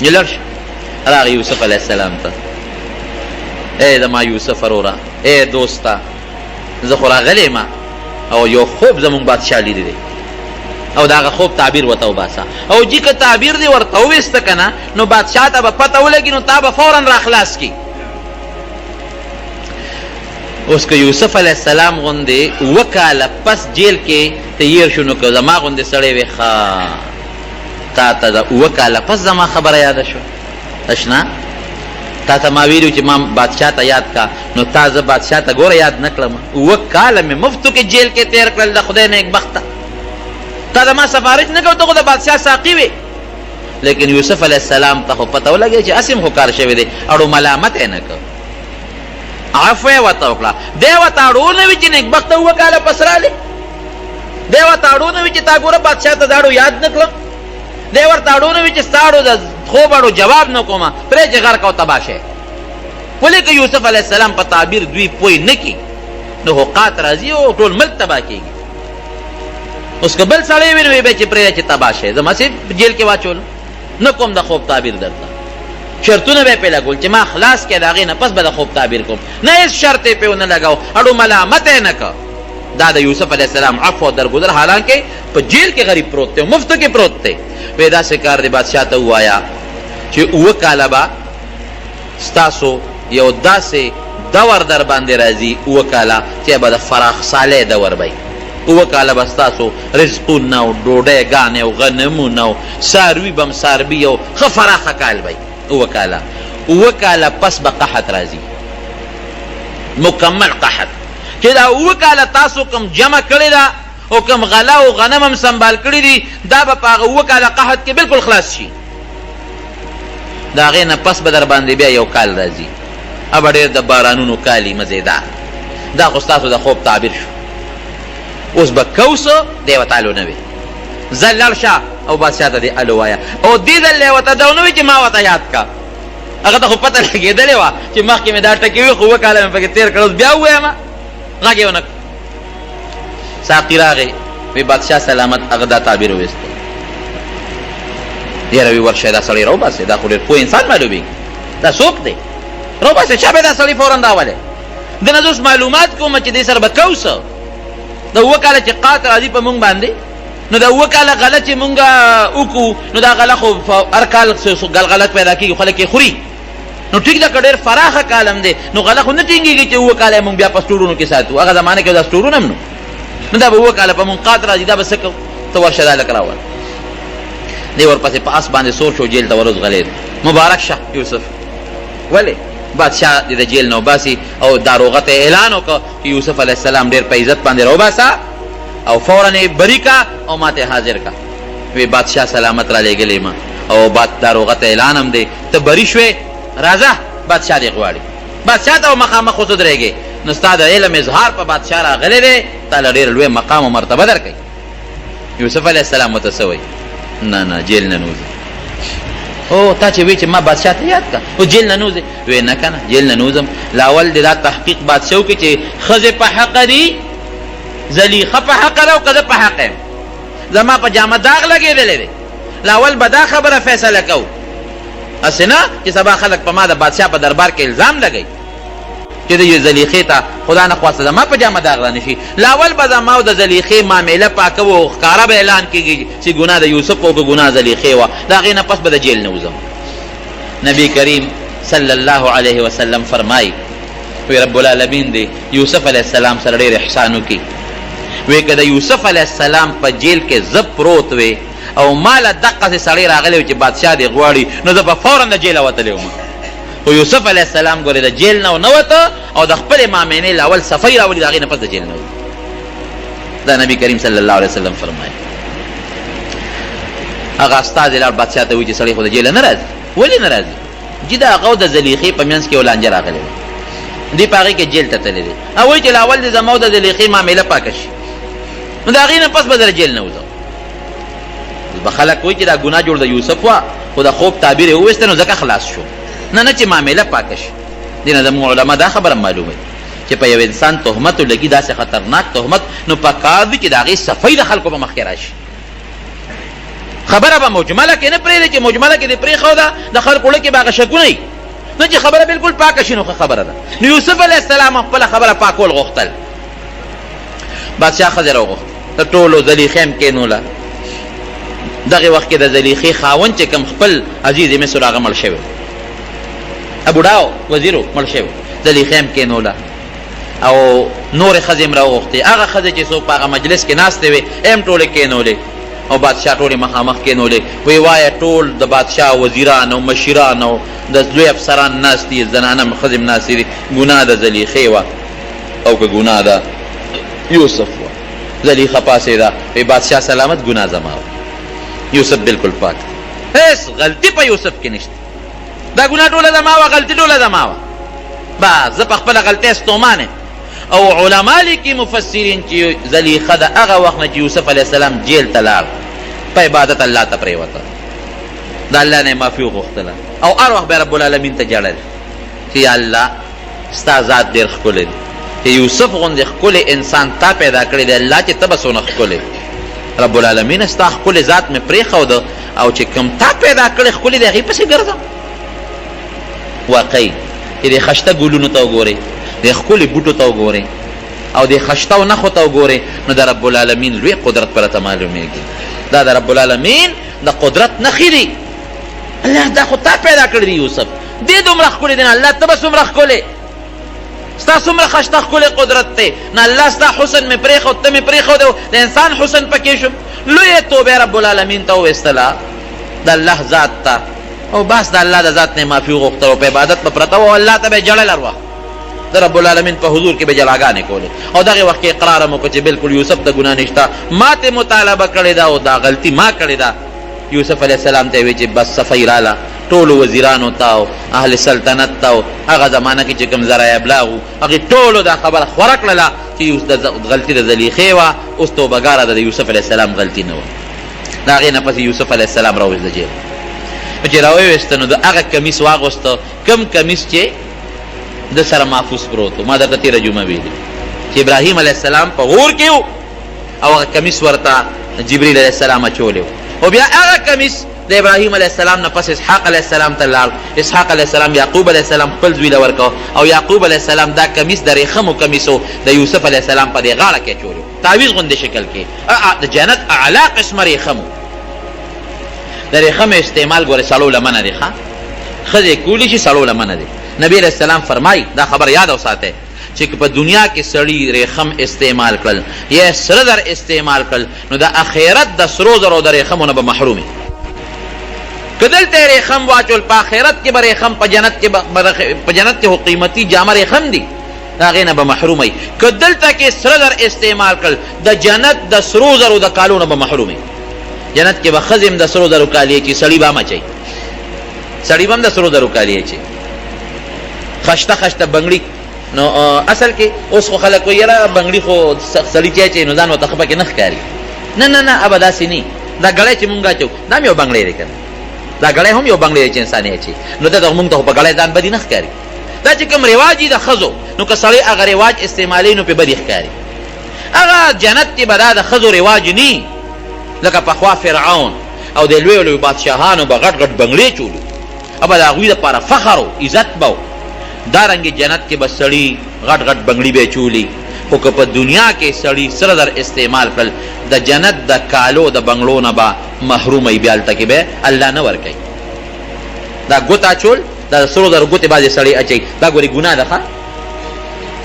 نو لاړ شه. راغی یوسف علیه السلام ته، ای زما یوسف وروره، ای دوسته، زه خو راغلی یم او یو خوب زمونږ بادشاه لیدلی دی او د هغه خوب تعبیر ورته وباسه. او جي که تعبیر دې ورته وویسته که نه، نو بادشاه ته به پته ولګي، نو تا به فورا راخلاص کړي. اوس که یوسف علیه السلام غوندې اووه کاله پس جیل کې تیر شو، نو که زما غوندې سړی وي، ښه تا ته د اووه کاله پس زما خبره یاده شوه؟ اشنا تا ته ما ویلي چې ما بادشاه ته یاد کا، نو تا زه بادشاه ته ګوره یاد نه کړم. اووه کاله مې مفتو کې جیل کې تیر کړل، د خدای نیکبخته تا د ما سفارش نه کوو، ته خو د بادشاه ساقي وې. لیکن یوسف علیه السلام ته خو پته ولګېده چې هسې هم خو کار شوی دی، اړو ملامت یې نه کړ، عفوه یې ورته وکړه. دی ورته اړو نه وي چې نیکبخته اووه کاله پس راغلې، دی ورته اړو نه وي چې تا ګوره بادشاه ته دا اړو یاد نه کړم، دی ورته اړو نه وي چې ستا اړو د خوب اړو جواب نه کوم، پرې چې غرق او تباه شی. ولې که یوسف علیه السلام په تعبیر دوی پوه نه کړي، نو خو قات راځي او ټول ملک تباه کېږي. اوس که بل سړی وي، نو وایي به چې پرېږده چې تباه شی، زه هسې جیل کې واچولم، نه کوم د خوب تعبیر درته. شرطونه به یې پرې لګول چې ما خلاص کړې، د هغې نه پس به د خوب تعبیر کوم. نه، هېڅ شرط یې پرې ونه لګاو، اړو ملامت یې نه کړ. دا د یوسف علیه السلام عفو او درګذر، حالانکه په جیل کې غریب پروت دی، مفتو کې پروت دی. وایي داسې کار دی بادشاه ته ووایه چې اووه کاله به ستاسو یو داسې دور در باندې راځي، اووه کاله چې به د فراخ سالۍ دور به وي. اووه کاله به ستاسو رزقونه او ډوډۍ ګانې او غنمونه او څاروي به هم څاروي او ښه فراخه کال به وي. اووه کاله، اووه کاله پس به قحط راځي، مکمل قحط، چې دا اووه کاله تاسو کوم جمع کړې ده او کوم غله او غنم هم سنبال کړي دي، دا به په هغه اووه کاله قحط کې بالکل خلاص شي. د هغې نه پس به در باندې بیا یو کال راځي، هغه به ډېر د بارانونو کال وي، مزېدار. دا خو ستاسو د خوب تعبیر شو. اوس به کو څه دی ورته الو نه وي، ځه لاړ شه او بادشاه ته دې الو وایه. او دې ځل یې ورته دا ونه وي چې ما ورته یاد کا، هغه ته خو پته لګېدلې وه چې مخکې مې دا ټکی وي، خو اووه کاله مې پکې تېر کړ، اوس بیا ووایم؟ غږ یې ونه کړ. ساقي راغی، وی بادشاه سلامت، هغه دا تعبیر وویستو. یاره وی ورشه دا سړی راوباسئ، دا خو ډېر پوه انسان معلومېږي، دا څوک دی؟ راوباسئ، چا به دا سړی فورا راولئ. ده نه زه اوس معلومات کوم چې دې سره به کو څه. د اووه کاله چې قات راځي په مونږ باندې، نو د اووه کاله غله چې مونږ وکړو، نو دا غله خو هر کال غله پیدا کېږي، خلک یې خوري. نو ټیک ده که ډېر فراخه کال هم دی، نو غله خو نه ټینګېږي چې اووه کاله یې مونږ بیا په سټورونو کې ساتو. هغه زمانه کې دا سټورونه هم نو، نو دا به اووه کاله په مونږ قات راځي، دا به څه کوو؟ ته ورشه دا لږ راوله. دی ورپسې په اس باندې سور شو، جیل ته وروځغلېد. مبارک شه یوسف. ولې بادشاه دې د جیل نه وباسي او داروغه ته اعلان وکړ چې یوسف علیه السلام ډېر په عزت باندې راوباسه او فورا یې بري کا او ماته حاضر کا. وی بادشاه سلامت را لېږلی ما او باد داروغه ته اعلان هم دی، ته بري شوې، راځه بادشاه دې غواړي. بادشاه ته مخامخ اوس ودرېږې، نو ستا د علم اظهار په بادشاه راغلی دی، تا له ډېر لوی مقام او مرتبه درکوي. یوسف علیه السلام ورته څه وایي؟ نه نه، جیل نه نوځي. او تا چې وی چې ما بادشاه ته یاد کا، او جیل نه نوځي؟ وی نه کنه، جیل نه نوځم، لاول دې دا تحقیق بادشاه وکړي چې ښځې په حقه دي، زلیخه په حقه ده او که زه په حقه یم، زما په جامه داغ لګېدلی دی، لاول به دا خبره فیصله کوو، هسې نه چې سبا خلک په ما د بادشاه په دربار کې الزام لګوي چې د زلیخې ته خدا نه خواسته زما په جامه داغ رانه شي. لاول به زما او د زلیخې معامله پاکوو او ښکاره به اعلان کېږي چې ګناه د یوسف او که ګناه زلیخې وه، د هغې نه پس به د جیل نه وځم. نبی کریم صلی الله علیه وسلم فرمایي، وی رب العالمین دې یوسف علیه السلام سره ډېر احسان وکړي. وی که د یوسف علیه السلام په جیل کې زه پروت وی او ماله دقسې سړی راغلی وی چې بادشاه دې غواړي، نو زه به فورا د جیله وتلی وم. خو یوسف علیه السلام ګورې د جیل نه ونه وته او د خپلې مامینې له اول صفحې راولي، د هغې نه پس د جیل نه ووت. دا نبی کریم صلی الله علیه وسلم فرمایي. هغه استازی لاړ بادشاه ته وویل چې سړی خو د جیله نه راځي. ولې نه راځي؟ جي د هغه او د زلیخې په منځ کې یو لانجه راغلې ده، دی په هغې کې جیل ته تللی دی. هغه وایي چې لا اول دې زما او د زلیخې معامله پاکه شي، نو د هغې نه پس به زه د جیل نه وځم. اوس به خلک وایي چې دا ګناه جوړ د یوسف وه، خو د خوب تعبیر یې وویسته نو ځکه خلاص شو. نه نه، چې معامله پاکه شي. دې نه زموږ علما دا خبره معلوموي چې په یو انسان تهمت ولګي، داسې خطرناک تهمت، نو پکار دي چې د هغې صفحې د خلکو په مخ کې راشي. خبره به مجمله کې نه پرېږدي، چې مجمله کې دې پرېښوده د خلکو زړه کې به هغه شکونه وي، نه چې خبره بالکل پاکه شي نو ښه خبره ده. نو یوسف علیه السلام خپله خبره پاکول غوښتل. بادشاه ښځې راوغوښته، د ټولو زلیخې هم کېنوله. دغې وخت کې د زلیخې خاوند چې کوم خپل عزیز مصر هغه مړ شوی، بوډا وزیر مړ شوی، زلیخې هم کېنوله او نورې ښځې هم راوغوښتې. هغه ښځې چې څوک په هغه مجلس کې ناستې وې هم ټولې کېنولې او بادشاه ټولې مخامخ کېنولې. وی وایه ټول د بادشاه وزیران او مشیران او د لوی افسران ناست دي، زنانه هم ښځې هم ناستې دي، ګناه د زلیخې وه او که ګناه د یوسف وه؟ زلیخه پاڅېده، وی بادشاه سلامت ګناه زما وه، یوسف بالکل پاک دی، هېڅ غلطي په یوسف کې نشته، دا ګناه ټوله زما وه، غلطي ټوله زما وه، بس زه په خپله غلطۍ ستومانه یم. او علما لیکي مفسرین چې زلیخه د هغه وخت نه چې یوسف علیه السلام جیل ته لاړ په عبادت الله ته پرېوته، د الله نه یې معافي وغوښتله او هر وخت به رب العالمین ته ژړل چې یا الله ستا ذات ډېر ښکلی دی، چې یوسف غوندې ښکلی انسان تا پیدا کړی دی، الله چې ته به څونه ښکلی رب العالمین، ستا ښکلی ذات مې پرېښوده او چې کوم تا پیدا کړی ښکلی دی هغې پسې ګرځم. واقعي چې دې خشته ګلونو ته وګورې، دې ښکلي بوټو ته وګورې او دې خشته او نښو ته وګورې، نو د رب العالمین لوی قدرت پر ته معلومېږي. دا د رب العالمین د قدرت نښې دي. الله دا خو تا پیدا کړی دی یوسف، دې دومره ښکلی دی، نه الله ته به څومره ښکلی، ستا څومره خشته ښکلی قدرت دی، نه الله ستا حسن مې پرېښود، ته مې پرېښودې، د انسان حسن پکې شوم. لویه توبه رب العالمین ته وویستله، د الله ذات ته، او بس د الله د ذات نه معافي وغوښتله او په عبادت به پرته وه او الله ته به یې ژړل هر وخت، د رب العالمین په حضور کې به ژړاګانې کولې. او دغې وخت کې اقرار هم وکړ چې بالکل یوسف ته ګناه نشته، ما ترې مطالبه کړې ده او دا غلطي ما کړې ده. یوسف علیه السلام ته یې ویل چې بس صفحه راله ټولو وزیرانو ته او اهل سلطنت ته او هغه زمانه کې چې کوم ذرایع ابلاغ وو هغې ټولو دا خبره خوره کړله چې غلطي د زلیخې وه، اوس توبهګاره ده، د یوسف علیه السلام غلطي نه وه. د هغې نه پس یوسف علیه السلام راوویست د جیل، نو چې راوویسته نو د هغه کمیس واغوسته کوم کمیس چې د سره محفوظ پروت و. ما درته تېره جمعه ویلي چې ابراهیم علیه السلام په اور کې و او هغه کمیس ورته جبریل علیه السلام اچولی و، او بیا هغه کمیس د ابراهیم علیه السلام نه پس اسحاق علیه السلام ته لاړ، اسحاق علیه السلام یعقوب علیه السلام خپل زوی له ورکړ، او یعقوب علیه السلام دا کمیس د ریښمو کمیس و د یوسف علیه السلام په دې غاړه کې اچولی و، تعویذ غوندې شکل کې، د جنت اعلی قسمه ریښم و. د ریښمو استعمال ګورې سړو له منع دی، ښه ښځې کولی شي، سړو له منع دی. نبی علیه السلام فرمایي، دا خبره یاد وساتئ چې که په دنیا کې سړي ریښم استعمال کړل یا سره زر استعمال کړل نو د اخرت د سرو زرو د ریښمو نه به محروم وي. که دلته یې ریښم واچول په اخرت کې به ریښم په جنت کې په جنت کې خو قیمتي جامه ریښم دي، د هغې نه به محروم وي. که دلته کې سره زر استعمال کړل د جنت د سرو زرو د کالو نه به محروم وي. جنت کې به ښځې هم د سرو زرو کالي اچي، سړي به هم اچوي، سړي به هم د سرو زرو کالي اچوي، خشته خشته بنګړي. نو اصل کې اوس خو خلک وایي یاره بنګړي خو سړي چې اچوي نو ځان ورته ښه پکې نه ښکاري. نه نه نه، ابه داسې نه، دا ګړی چې مونږ اچو دا هم یو بنګړی دی که نه، دا ګړی هم یو بنګړی دی چې انسان یې اچوي، نو دغه مونږ ته خو په ګړی ځان بدي نه ښکاري. دا چې کوم رواج د ښځو، نو که سړی هغه رواج استعمالوي نو پرې بدي ښکاري. هغه جنت کې به دا د ښځو رواج نی، لکه پخوا فرعون او د لویو لویو بادشاهانو به غټ غټ بنګړي چولو، او به د هغوی دپاره فخر و عزت به و. دارنګې جنت کې به سړي غټ غټ بنګړي به چولي، خو که په دنیا کې سړي سره زر استعمال کړل د جنت د کالو د بنګړو نه به محروم وي، بیا هلته کې به الله نه ورکوي. دا ګوته اچول، دا د سرو زرو ګوتې بعضې سړی اچوي، دا ګورې ګناه ده. ښه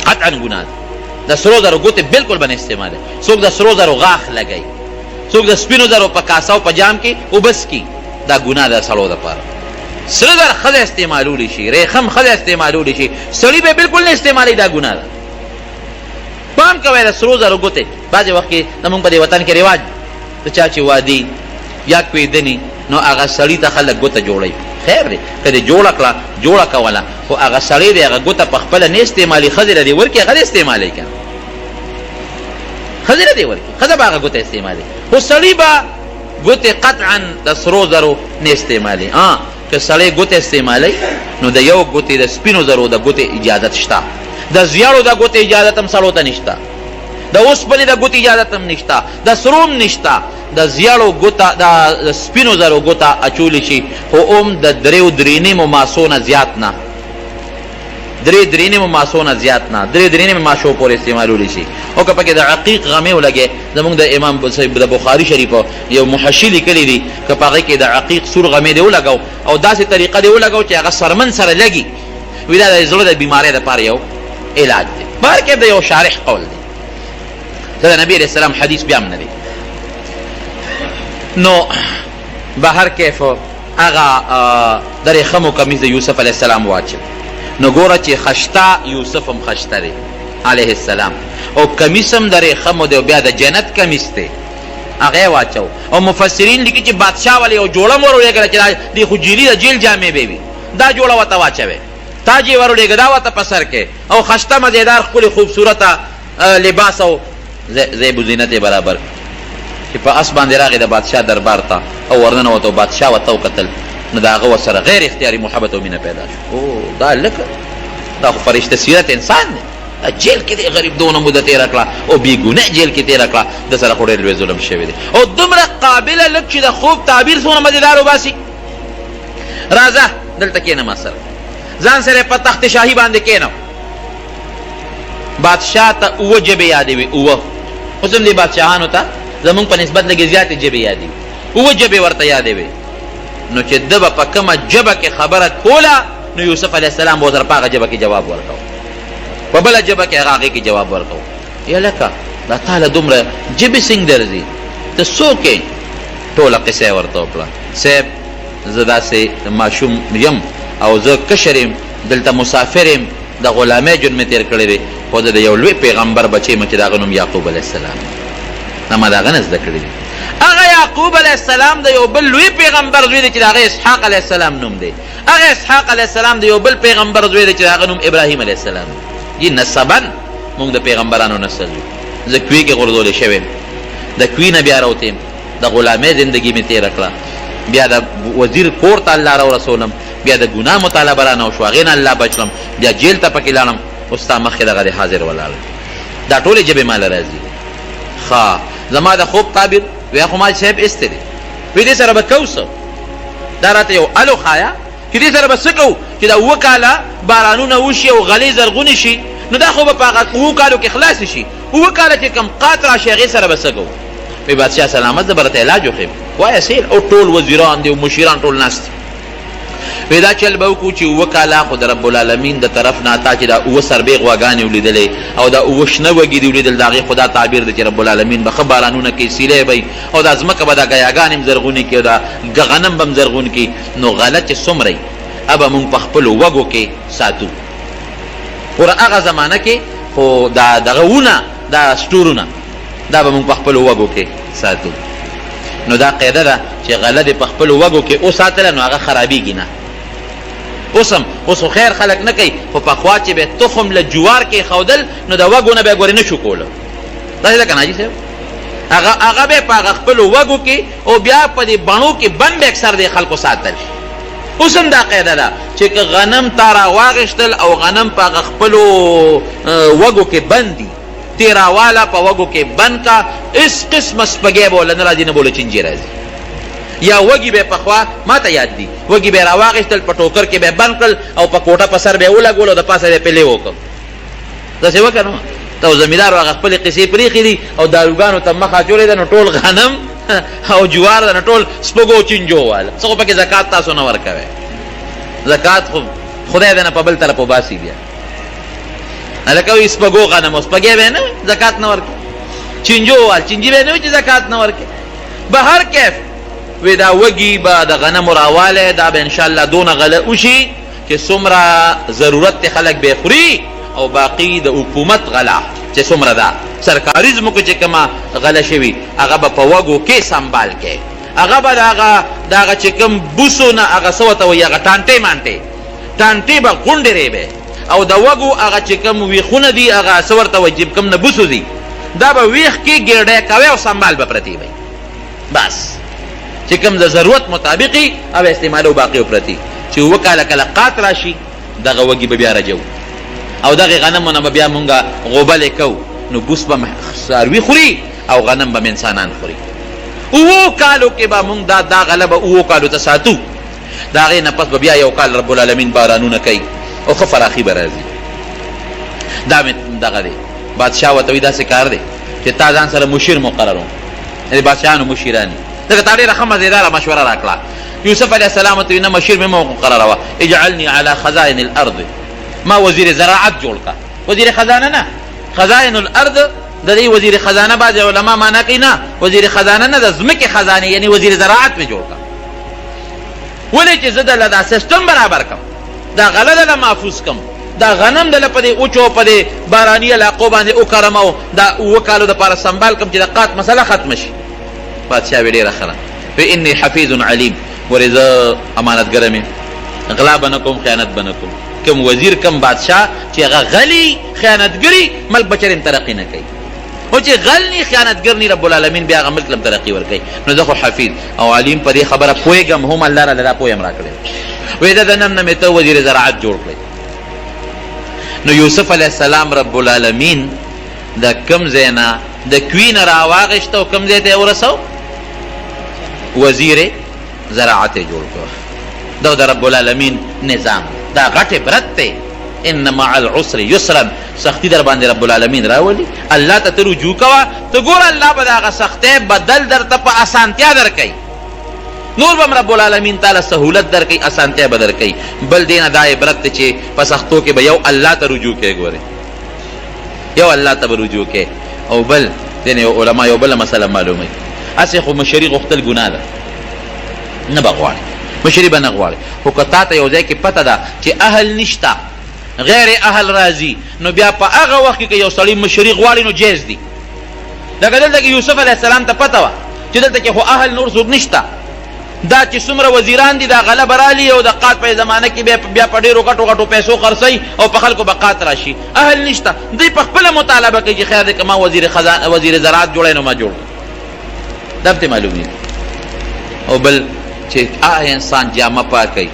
قطعا ګناه ده. د سرو زرو ګوتې بالکل به نه استعمالوي. څوک د سرو زرو غاښ لګوي، څوک د سپینو زرو په کاسه او په جام کې اوبه څکي، دا ګناه ده سړو دپاره. سره زر ښځه استعمالولی شي، ریښم ښځه استعمالولی شي، سړي به بالکل نه استعمالوي، دا ګناه ده. پام کوئ د سرو زرو ګوتې بعضې وخت کې زموږ په دې وطن کې رواج د چا چې وادي یا کویدني نو هغه سړي ته خلک ګوته جوړوي. خیر دی که دې جوړه کړه، جوړه کوله، خو هغه سړی دی هغه ګوته په خپله نه استعمالوي، ښځې له دې ورکړي، هغه دې استعمالوي که نه، ښځې له دې ورکړي، ښځه به هغه ګوته استعمالوي، خو سړي به ګوتې قطعا د سرو زرو نه استعمالوي. که سړی ګوتې استعمالوي نو د یو ګوتې د سپینو زرو د ګوتې اجازت شته، د زیړو د ګوتې اجازت هم سړو ته نشته، د اوسپنې د ګوتې اجازت هم نشته، د سرو هم نشته. د زیړو ګوته د سپینو زرو ګوته اچولی شي، خو هم د دریو درې نیمو ماسو نه زیات نه، درې درې نیمو ماسو نه زیات نه، درې درې نیمې ماشو پورې استعمالولی شي. او که پکې د عقیق غمې ولګې، زموږ د امام د بخاري شریف یو محشي لیکلی دي که په هغې کې د عقیق سور غمې دې ولګو او داسې طریقه دې ولګو چې هغه سرمن سره لګي، وي دا د زړه د بیمارۍ دپاره یو علاج دی. بهر کې د یو شارح قول دی، دا د نبی علیه السلام حدیث بیا هم نه دی. نو بهر کیف هغه د رېښمو کمیس د یوسف علیه السلام واچو، نو ګوره چې خشته یوسف هم خشته دی علیه السلام، او کمیس هم د رېښمو دی او بیا د جنت کمیس دی، هغه یې واچو. او مفسرین لیکي چې بادشاه ولې یو جوړه هم ورولېږله چې دا دې خو جیلي د جیل جامې به وي، دا جوړه ورته واچوې، تاج یې ورولېږه دا ورته په سر کې، او خشته مزېدار ښکلې خوبصورته لباس او زیب و زینت یې برابر کړ. چې په اس باندې راغی د بادشاه دربار ته او ورننوت او بادشاه ورته وکتل، نو د هغه ورسره غیر اختیاري محبت او مینه پیدا شو. او دا لکه دا خو فرشته سیرت انسان دی، دا جیل کې دی غریب دونه موده تېره کړه او بې ګناه جیل کې تېره کړه، ده سره خو ډېر لوی ظلم شوی دی، او دومره قابله لږ چې د خوب تعبیر څومره مزېدار وباسي. راځه دلته کښېنه ما سره، ځان سره په تخت شاهي باندې کښېنه. بادشاه ته اووه ژبې یادې وې، اووه. اوس هم دې بادشاهانو ته زمونږ په نسبت لږې زیاتې ژبې یادې وي، اووه ژبې ورته یادې وې. نو چې ده به په کومه ژبه کې خبره کوله نو یوسف علیه السلام به ورسره په هغه ژبه کې جواب ورکاوه، په بله ژبه کې هغه هغې کې جواب ورکاوه. یا لکه دا تا له دومره ژبې څنګه درځي، ته څوک یې؟ ټوله قصه یې ورته وکړه، صاحب زه داسې ماشوم یم او زه کشر یم، دلته مسافر یم، د غلامۍ ژوند مې تېر کړی دی، خو زه د یو لوی پیغمبر بچی یم چې د هغه نوم یعقوب علیه السلام دی، دا ما د هغه نه زده کړي دي. هغه یعقوب علیه السلام د یو بل لوی پیغمبر زوی دی چې د هغه اسحاق علیه السلام نوم دی، هغه اسحاق علیه السلام د یو بل پیغمبر زوی دی چې د هغه نوم ابراهیم علیه السلام دی. جی نسبا موږ د پیغمبرانو نسل یو. زه کوی کې غورځول شوی یم، د کوی نه بیا راوتی یم، د غلامۍ زندګي مې تېره کړه، بیا د وزیر کور ته الله راورسولم، بیا د ګناه مطالبه رانه وشوه، هغې نه الله بچ کړم، بیا جیل ته پکې لاړم، اوس ستا مخکې دغه دی حاضر ولاړ. دا ټولې ژبې ماله راځي. ښه زما د خوب تعبیر ویا خو ما صاحب ایستی دی، وی دې سره به کوو څه؟ دا راته یو ال وښایه چې دې سره به څه کوو چې دا اووه کاله بارانونه وشي او غلې زرغونې شي، نو دا خو به په هغه اوو کالو کې خلاصې شي، اووه کاله چې کوم قات راشي هغې سره به څه کوو؟ وی بادشاه سلامت زه به راته علاج وښیم. وایه سیل او ټول وزیران دي او مشیران ټول ناست دي. وی دا چل به وکړو چې اووه کاله خو د رب العالمین د طرف نه تا چې دا اووه سربې غواګانې ولیدلې او دا اووه شنه وږي دې ولیدل، د هغې خو دا تعبیر دی چې رب العالمین به ښه بارانونه کوي، سیلی به وي او دا ځمکه به دا ګیاګانې هم زرغونې کړي او دا غنم به هم زرغون کړي، نو غله چې څومره وي هغه به مونږ په خپلو وږو کې ساتو. ګوره هغه زمانه کې خو دا دغه ونه دا سټورونه دا به مونږ په خپلو وږو کې ساتو. نو دا قاعده ده چې غله دې په خپلو وږو کې وساتله نو هغه خرابېږي نه. اوس هم اوس خو خیر خلک نه کوي، خو پخوا چې به تخم له جوار کېښودل نو د وږو نه به یې ګورې نه شو کولو. داسې ده که نه حاجي صاحب؟ هغه هغه به په هغه خپلو وږو کې او بیا په دې بڼو کې بند به اکثر دې خلکو ساتل. اوس هم دا قاعده ده چې که غنم تا راواخیستل او غنم په هغه خپلو وږو کې بند دي، تی راواله په وږو کې بند کا، هیڅ قسمه سپږی به ورله نه راځي، نه به ورله چینجی راځي. یا وږي به پخوا ما ته یاد دي، وږي به راواخیستل په ټوکر کې به بند کړل او په کوټه په سر به یې ولګول او د پاسه به یې پلې وکړ. داسې وکړه نو ته زمیندارو هغه خپلې قصې پرېښې دي او داروګانو ته مخه اچولې ده، نو ټول غنم او جوار ده، نو ټول سپږو چینجو واله. څه خو پکې زکات تاسو نه ورکوئ، زکات خو خدای دې نه په بل طرف وباسي بیا. هلکه وایي سپږو غنمو سپږی به یې نه وي زکات نه ورکوي، چینجو وال چینجي به یې نه وي چې زکات نه ورکوي. به هر کیف وی دا وږي به د غنمو راوالی، دا به انشاءالله دونه غله وشي چې څومره ضرورت دی خلک به یې خوري، او باقي د حکومت غله چې څومره ده سرکاري ځمکو چې کومه غله شوي هغه به په وږو کې سنبال کړي، هغه به د هغه د هغه چې کوم بوسو نه هغه څه ورته وایي هغه ټانټې مانټې ټانټې به غونډې ریبې، او د وږو هغه چې کوم ویښونه دي هغه څه ورته وایي چې کوم نه بوسو دي دا به ویښ کې ګېډی کوی او سنبال به پرتې وي، بس چې کوم د ضرورت مطابق او استعمالو باقي پرتې. چې اووه کاله کله قات راشي دغه وږي به بیا رجو او دغه غنمو نه به بیا مونږ غوبلې کوو، نو بوس به څاروي خوري او غنم به انسانان خوري. اوو کالو کې به مونږ دا دا غله به اوو کالو ته ساتو، د هغې نه پس به بیا یو کال رب العالمین بارانونه کوي او ښه فراخي به راځي. دا مې دغه دی. بادشاه ورته وایي داسې کار دی چې تا ځان سره مشیر مقررو، یعنې بادشاهانو مشیران دي، ځکه تا ډېره ښه مزېداره مشوره راکړه. یوسف علیه السلام ورته وایي نه مشیر مې مه مقرروه، اجعلني علی خزائن الارض، ما وزیر زراعت جوړ کړه، وزیر خزانه نه، خزائن الارض د دې وزیر خزانه بعضې علما معنا کوي نه وزیر خزانه نه، د ځمکې خزانې یعنې وزیر زراعت مې جوړ کړه، ولې چې زه دله دا سیستم برابر کړم، دا غله دله محفوظ کړم، دا غنم دله په دې اوچو په دې باراني علاقو باندې وکرم او دا اووه کالو دپاره سنبال کړم چې د قات مسله ختمه شي. بادشاه وی ډېره ښه ده، وی انی حفیظ علیم، ګورې زه امانتګر یم، غلا به نه کوم، خیانت به نه کوم. کوم وزیر کوم بادشاه چې هغه غلی خیانتګري ملک به چېرې هم ترقي نه کوي، خو چې غل نی خیانتګر نی رب العالمین بیا هغه ملک له ترقي ورکوي. نو زه خو حفیظ او علیم په دې خبره پوهېږم هم، الله راله دا پوهه هم راکړې. وایي د نن نه مې ته وزیر زراعت جوړ کړې. نو یوسف علیه السلام رب العالمین د کوم ځای نه د کوی نه راواغېسته او کوم ځای ته یې ورسو؟ وزیر زراعت یې جوړ کړ. دا د رب العالمین نظام، دا غټ عبرت دی. ان مع العسر یسرا، سختی در باندې رب العالمین راولي، الله ته ته رجوع کوه، ته ګوره الله به د هغه سختۍ بدل درته په اسانتیا درکوي، نور به هم رب العالمین تعالی سهولت درکوي، اسانتیا به درکوي. بل دې نه دا عبرت دی چې په سختو کې به یو الله ته رجوع کوې، ګورې یو الله ته به رجوع کوې. او بل دې نه یو علما یو بله مسله معلوموي، هسې خو مشري غوښتل ګناه ده، نه به غواړي مشري به نه غواړي، خو که تا ته یو ځای کې پته ده چې اهل نشته غیر اهل راځي، نو بیا په هغه وخت کې که یو سړی مشري غواړي نو جایز دي. لکه دلته کې یوسف علیه السلام ته پته وه چې دلته کې خو اهل نور څوک نشته، دا چې څومره وزیران دي دا غله به رالي او د قات په زمانه کې بیا په ډېرو غټو غټو پیسو خرڅوي او په خلکو به قات راشي، اهل نشته، دوی په خپله مطالبه کوي چې خیر دی که ما وزیر خزانه وزیر زراعت جوړی نو ما جوړ کړ. دا به معلومېږي. او بل چې هغه انسان جامه پاکوي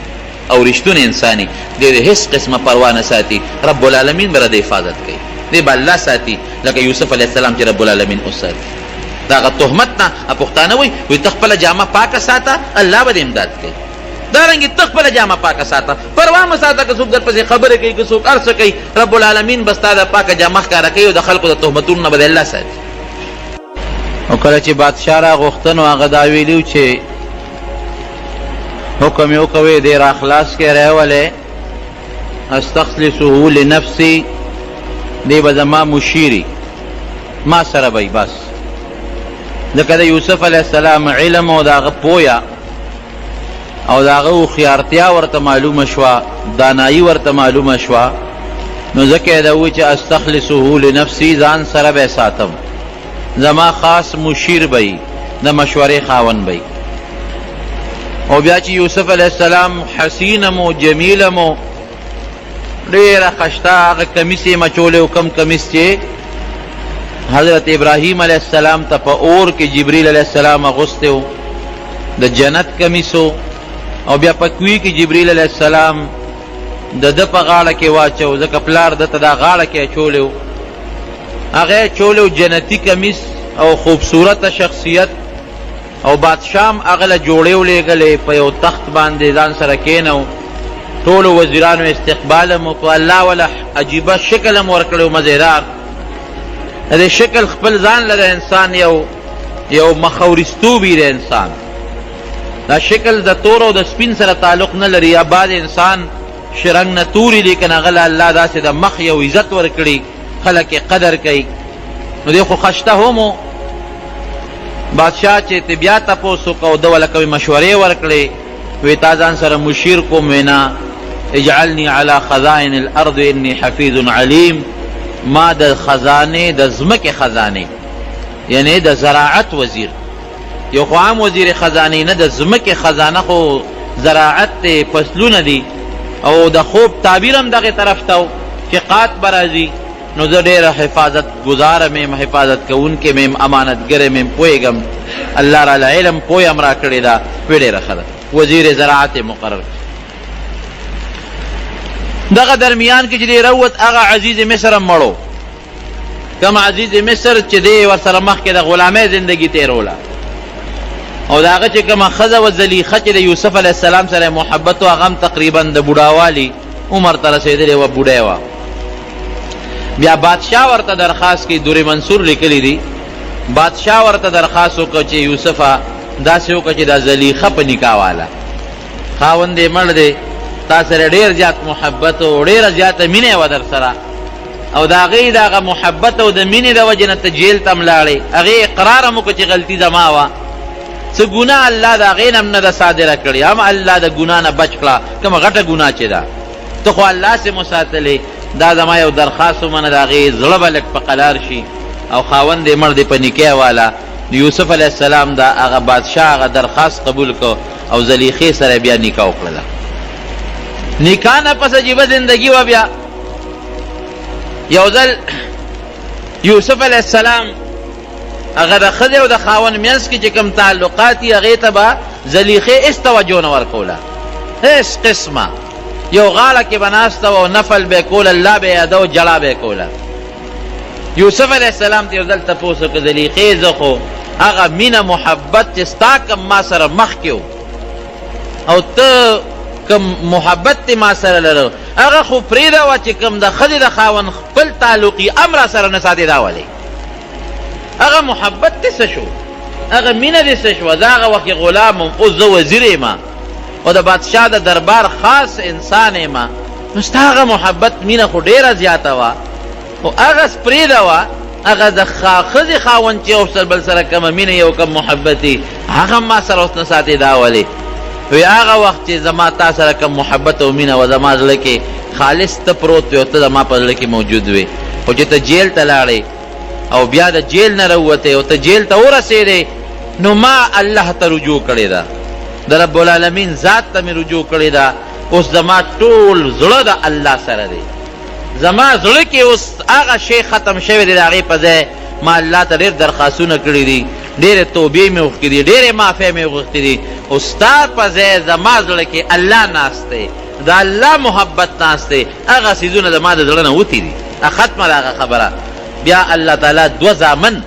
او رښتونی انسان وي، دی د هېڅ قسمه پروا نه ساتي، رب العالمین به د حفاظت کوي، دی به الله ساتي، لکه یوسف علیه السلام چې رب العالمین وساتي د هغه تهمت نه. پښتانه وایي، وایي ته خپله جامه پاکه ساته الله به دې امداد کوي. دارنګې ته خپله جامه پاکه ساته، پروا مه ساته که څوک درپسې خبرې کوي که څوک هر څه کوي، رب العالمین به ستا دا پاکه جامه ښکاره کوي او د خلکو د تهمتونو نه به دې الله ساتي. او کله چې بادشاه را غوښته نو هغه دا ویلي چې حکم یې وکوي دی را خلاص کړی راولې، استخلصه لنفسي، دی به زما مشیري، ما سره به بس. ځکه د یوسف علیه السلام علم او د هغه پوهه او د هغه هوښیارتیا ورته معلومه شوه، دانایي ورته معلومه شوه، نو ځکه یې دا وویل چې استخلصه لنفسي، ځان سره به یې ساتم، زما خاص مشیر به یي، د مشورې خاوند به یي. او بیا چې یوسف علیه السلام حسین مو جمیل مو ډېره خشته هغه کمیس یې مچولی و، کوم کمیس چې حضرت ابراهیم علیه السلام ته په اور کې جبریل علیه السلام اغوستی و، د جنت کمیس و. او بیا په کوی کې جبریل علیه السلام د ده په غاړه کې واچو، ځکه پلار ده ته دا غاړه کې اچولی و، هغه یې اچولی و جنتي کمیس او خوبصورته شخصیت. او بادشاه هم هغه له جوړې ولېږلې، په یو تخت باندې ځان سره کېنو، ټولو وزیرانو استقبال هم وکړو، الله وله عجیبه شکل هم ورکړی و، مزېدار. د دې شکل خپل ځان له د انسان یو یو مخورستوب وي د انسان. دا شکل د تور او د سپین سره تعلق نه لري، یا بعض انسان شرنګ نه توري، لیکن هغه له الله داسې د مخ یو عزت ورکړي، خلک یې قدر کوي. نو دی خو خشته هم و. بادشاه چې ترې بیا تپوس وکړ او ده ورله کومې مشورې ورکړې، وی تا ځان سره مشیر کوم، وی نه، اجعلني علی خزائن الارض انی حفیظ علیم، ما د خزانې د ځمکې خزانې یعنی د زراعت وزیر، یو خو عام وزیر خزانې نه، د ځمکې خزانه خو زراعت دی، فصلونه دي، او د خوب تعبیر هم دغې طرف ته چې قات به راځي. نو زه ډېره حفاظت ګزاره میم، حفاظت کوونکی میم، امانتګری میم، پوهېږم، الله راله علم پوهه هم راکړې ده. وی ډېره ښه ده، وزیر زراعت یې مقرر کړ. دغه درمیان کې چې دی راووت، هغه عزیز مصر هم مړو، کوم عزیز مصر چې دی ورسره مخکې د غلامۍ زندګي تېروله، او د هغه چې کومه ښځه وه زلیخه چې د یوسف علیه السلام سره محبت و، هغه هم تقریبا د بوډاوالي عمر ته رسېدلې وه، بوډۍ وه. بیا بادشاه ورته درخواست کوي، دور منصور لیکلی دی، بادشاه ورته درخواست وکړ چې یوسفه داسې وکړه چې دا زلیخه په نکاح واله، خاوند یې مړ دی، تا سره ډېر زیات محبت و، ډېره زیاته مینه یې وه در سره، او د هغې د هغه محبت او د مینې د وجې نه ته جیل ته هم لاړې، هغې اقرار هم وکړ چې غلطي زما وه، څه ګناه الله د هغې نه هم نه ده صادره کړې، هم الله د ګناه نه بچ کړه، کومه غټه ګناه چې ده، ته خو الله سې مساتلې، دا زما یو درخواست ومنه، د هغې زړه به لږ په قلار شي، او خاوند یې مړ دی په نکاح واله. نو یوسف علیه السلام د هغه بادشاه هغه درخواست قبول کړ او زلیخې سره بیا نکاح وکړله. نکاح نه پس عجیبه زندګي وه. بیا یو ځل یوسف علیه السلام هغه د ښځې او د خاوند منځ کې چې کوم تعلقات دي هغې ته به زلیخې هېڅ توجه نه ورکوله، هېڅ قسمه. یو غاړه کې به ناسته وه او نفل به یې کول، الله به یې یادوه، ژړا به یې کوله. یوسف علیه السلام ته یو ځل تپوس وکړ، زلیخې زه خو هغه مینه محبت چې ستا کوم ما سره مخکې و او ته کوم محبت دې ما سره لره، هغه خو پرېږده وه چې کوم د ښځې د خاوند خپل تعلق یې هم را سره نه ساتې، دا ولې؟ هغه محبت دې څه شو؟ هغه مینه دې څه شوه؟ زه هغه وخت کې غلام وم، اوس زه وزیر یم او د بادشاه د دربار خاص انسان یم، نو ستا هغه محبت مینه خو ډېره زیاته وه، خو هغه پرېږده وه، هغه د ښځې خاوند چې یو بل سره کومه مینه یو کوم محبت وي هغه ما سره اوس نه ساتې، دا ولې؟ وی هغه وخت چې زما تا سره کوم محبت او مینه وه، زما زړه کې خالص ته پروت وې او ته زما په زړه کې موجود وې، خو چې ته جیل ته لاړې او بیا د جیل نه راووتې او ته جیل ته ورسېدې، نو ما الله ته رجوع کړې ده، د رب العالمین ذات ته مې رجوع کړې ده، اوس زما ټول زړه د الله سره دی، زما زړه کې اوس هغه شی ختم شوی دی، د هغې په ځای ما الله ته ډېر درخواستونه کړي دي، ډېرې توبې مې غوښتې دي، ډېرې معافۍ مې غوښتې دي، خو ستا په ځای زما زړه کې الله ناست دی، د الله محبت ناست دی، هغه څیزونه زما د زړه نه وتي دي، ختمه ده هغه خبره. بیا الله تعالی دوه زامن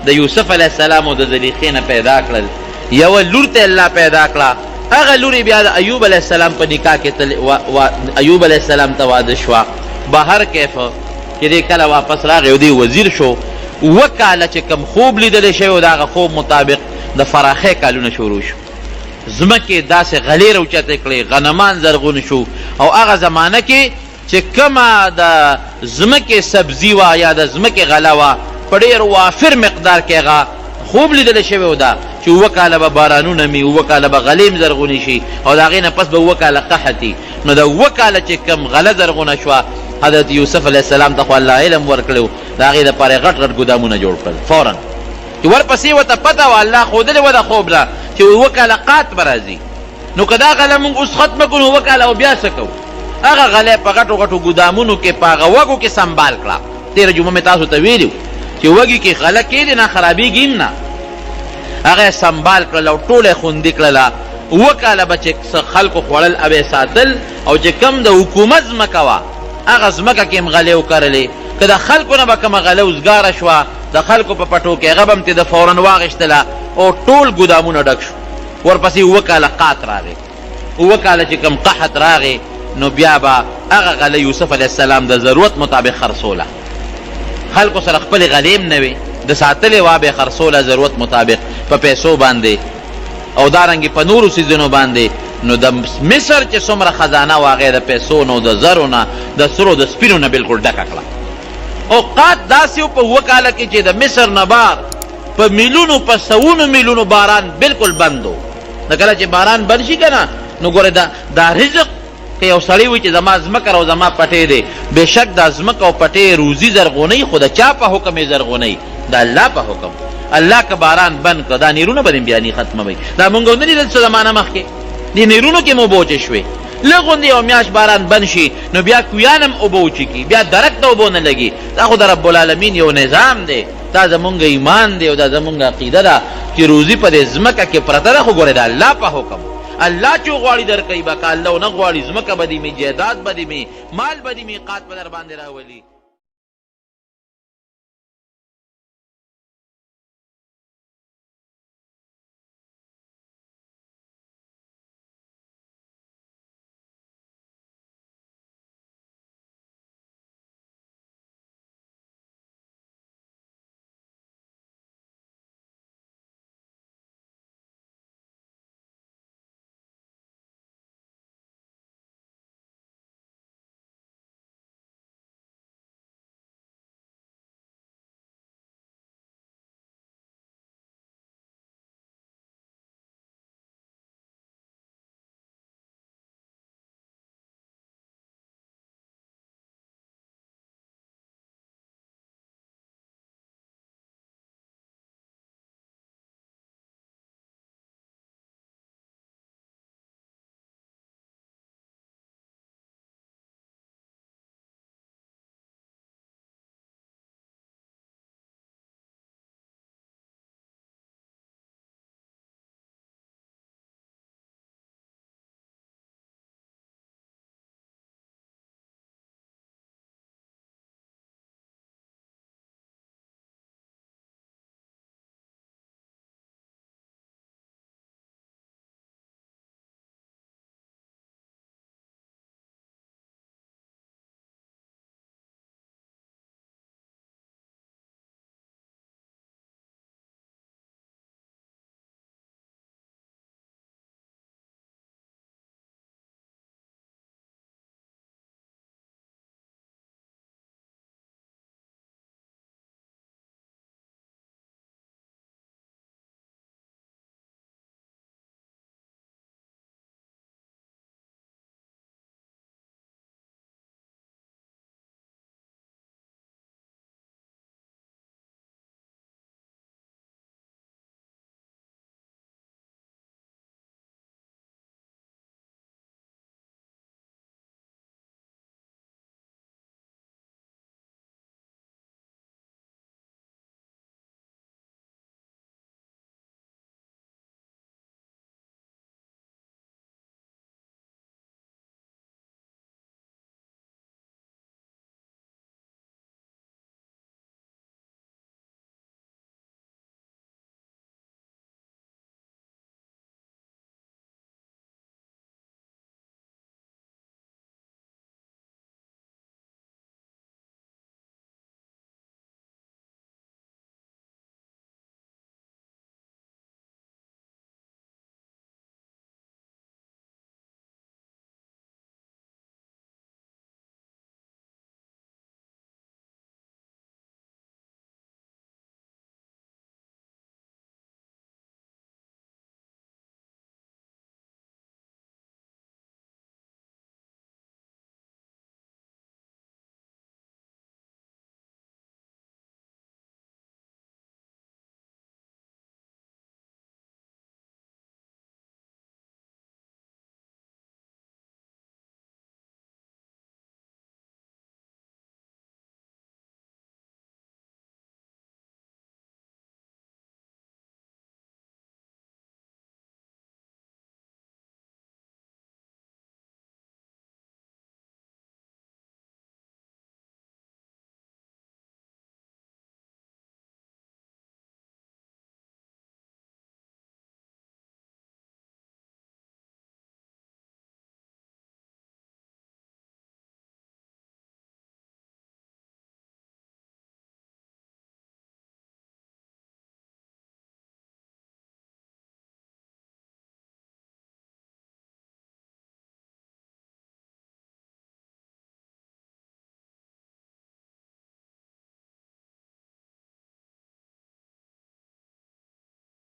د یوسف علیه السلام او د زلیخې نه پیدا کړل، یوه لور ته الله پیدا کړه، هغه لور یې بیا د ایوب علیه السلام په نکاح کې ایوب علیه السلام ته واده شوه. بهر کیف چې دی کله واپس راغی او دی وزیر شو، اووه کاله چې کوم خوب لیدلی شوی و د هغه خوب مطابق د فراخۍ کالونه شروع شو، ځمکې داسې غلې راوچتې کړې، غنمان زرغون شو، او هغه زمانه کې چې کومه د ځمکې سبزي وه یا د ځمکې غله وه په ډېر وافر مقدار کې هغه خوب لیدل شوی و ده چې اووه کاله به بارانونه مي، اووه کاله به غلې هم زرغونې شي، او د هغې نه پس به اووه کاله قحط وي. نو د اووه کاله چې کوم غله زرغونه شوه، حضرت یوسف علیه السلام ته خو الله علم ورکړی و، د هغې دپاره یې غټ غټ ګودامونه جوړ کړل فورا چې ورپسې ورته پته وه، الله ښودلې وه د خوب نه چې اووه کاله قحط به راځي، نو که دا غله موږ اوس ختمه کړو نو اووه کاله به بیا څه کوو؟ هغه غله یې په غټو غټو ګودامونو کې په هغه وږو کې سنبال کړه. تېره جمعه مې تاسو ته ویلي چې وږي کې غله کېدې نه، خرابېږي هم نه. هغه یې سنبال کړل او ټوله یې خوندي کړله. اووه کاله به چې څه خلکو خوړل هغه یې ساتل، او چې کوم د حکومت ځمکه وه هغه ځمکه کې هم غلې وکرلې، که د خلکو نه به کومه غله وزګاره شوه د خلکو په پټو کې هغه به هم ترې د فورا واخیستله او ټول ګودامونه ډک شو. ورپسې اووه کاله قحط راغی، اووه کاله چې کوم قحط راغی نو بیا به هغه غله یوسف علیه السلام د ضرورت مطابق خرڅوله، خلکو سره خپلې غلې هم نه وې، د ساتلې وه به یې خرڅوله ضرورت مطابق په پیسو باندې او دارنګې په نورو څیزونو باندې. نو د مصر چې څومره خزانه وه هغه د پیسو نه د زرو نه د سرو د سپینو نه بالکل ډکه کړه. او قات داسې و په اووه کاله کې چې د مصر نه بار په میلونو په سوونو میلونو باران بالکل بند و. نو کله چې باران بند شي که نه نو ګوره دا دا رزق که یو سړی وي چې زما ځمکه او زما پټی دی، بېشک دا ځمکه او پټی روزي زرغونوي، خو د چا په حکم یې زرغونوي؟ د الله په حکم. الله که باران بند کړ، دا نیرونه به دې بیا نی ختموي. دا مونږ ونه لیدل څه زمانه مخکې دې نیرونو کې مو اوبه وچې شوې. لږ غوندې یوه میاشت باران بند شي نو بیا کویان هم اوبه وچې کړي، بیا درک ته اوبه نه لګي. دا خو د رب العالمین یو نظام دی، دا زمونږ ایمان دی او دا زمونږ عقیده ده چې روزي په دې ځمکه کې پرته ده، خو ګورې د الله په حکم. الله چې وغواړي درکوي به، که الله ونه غواړي ځمکه به دې مي، جایداد به دې مي، مال به دې مي، قات به درباندې راولي.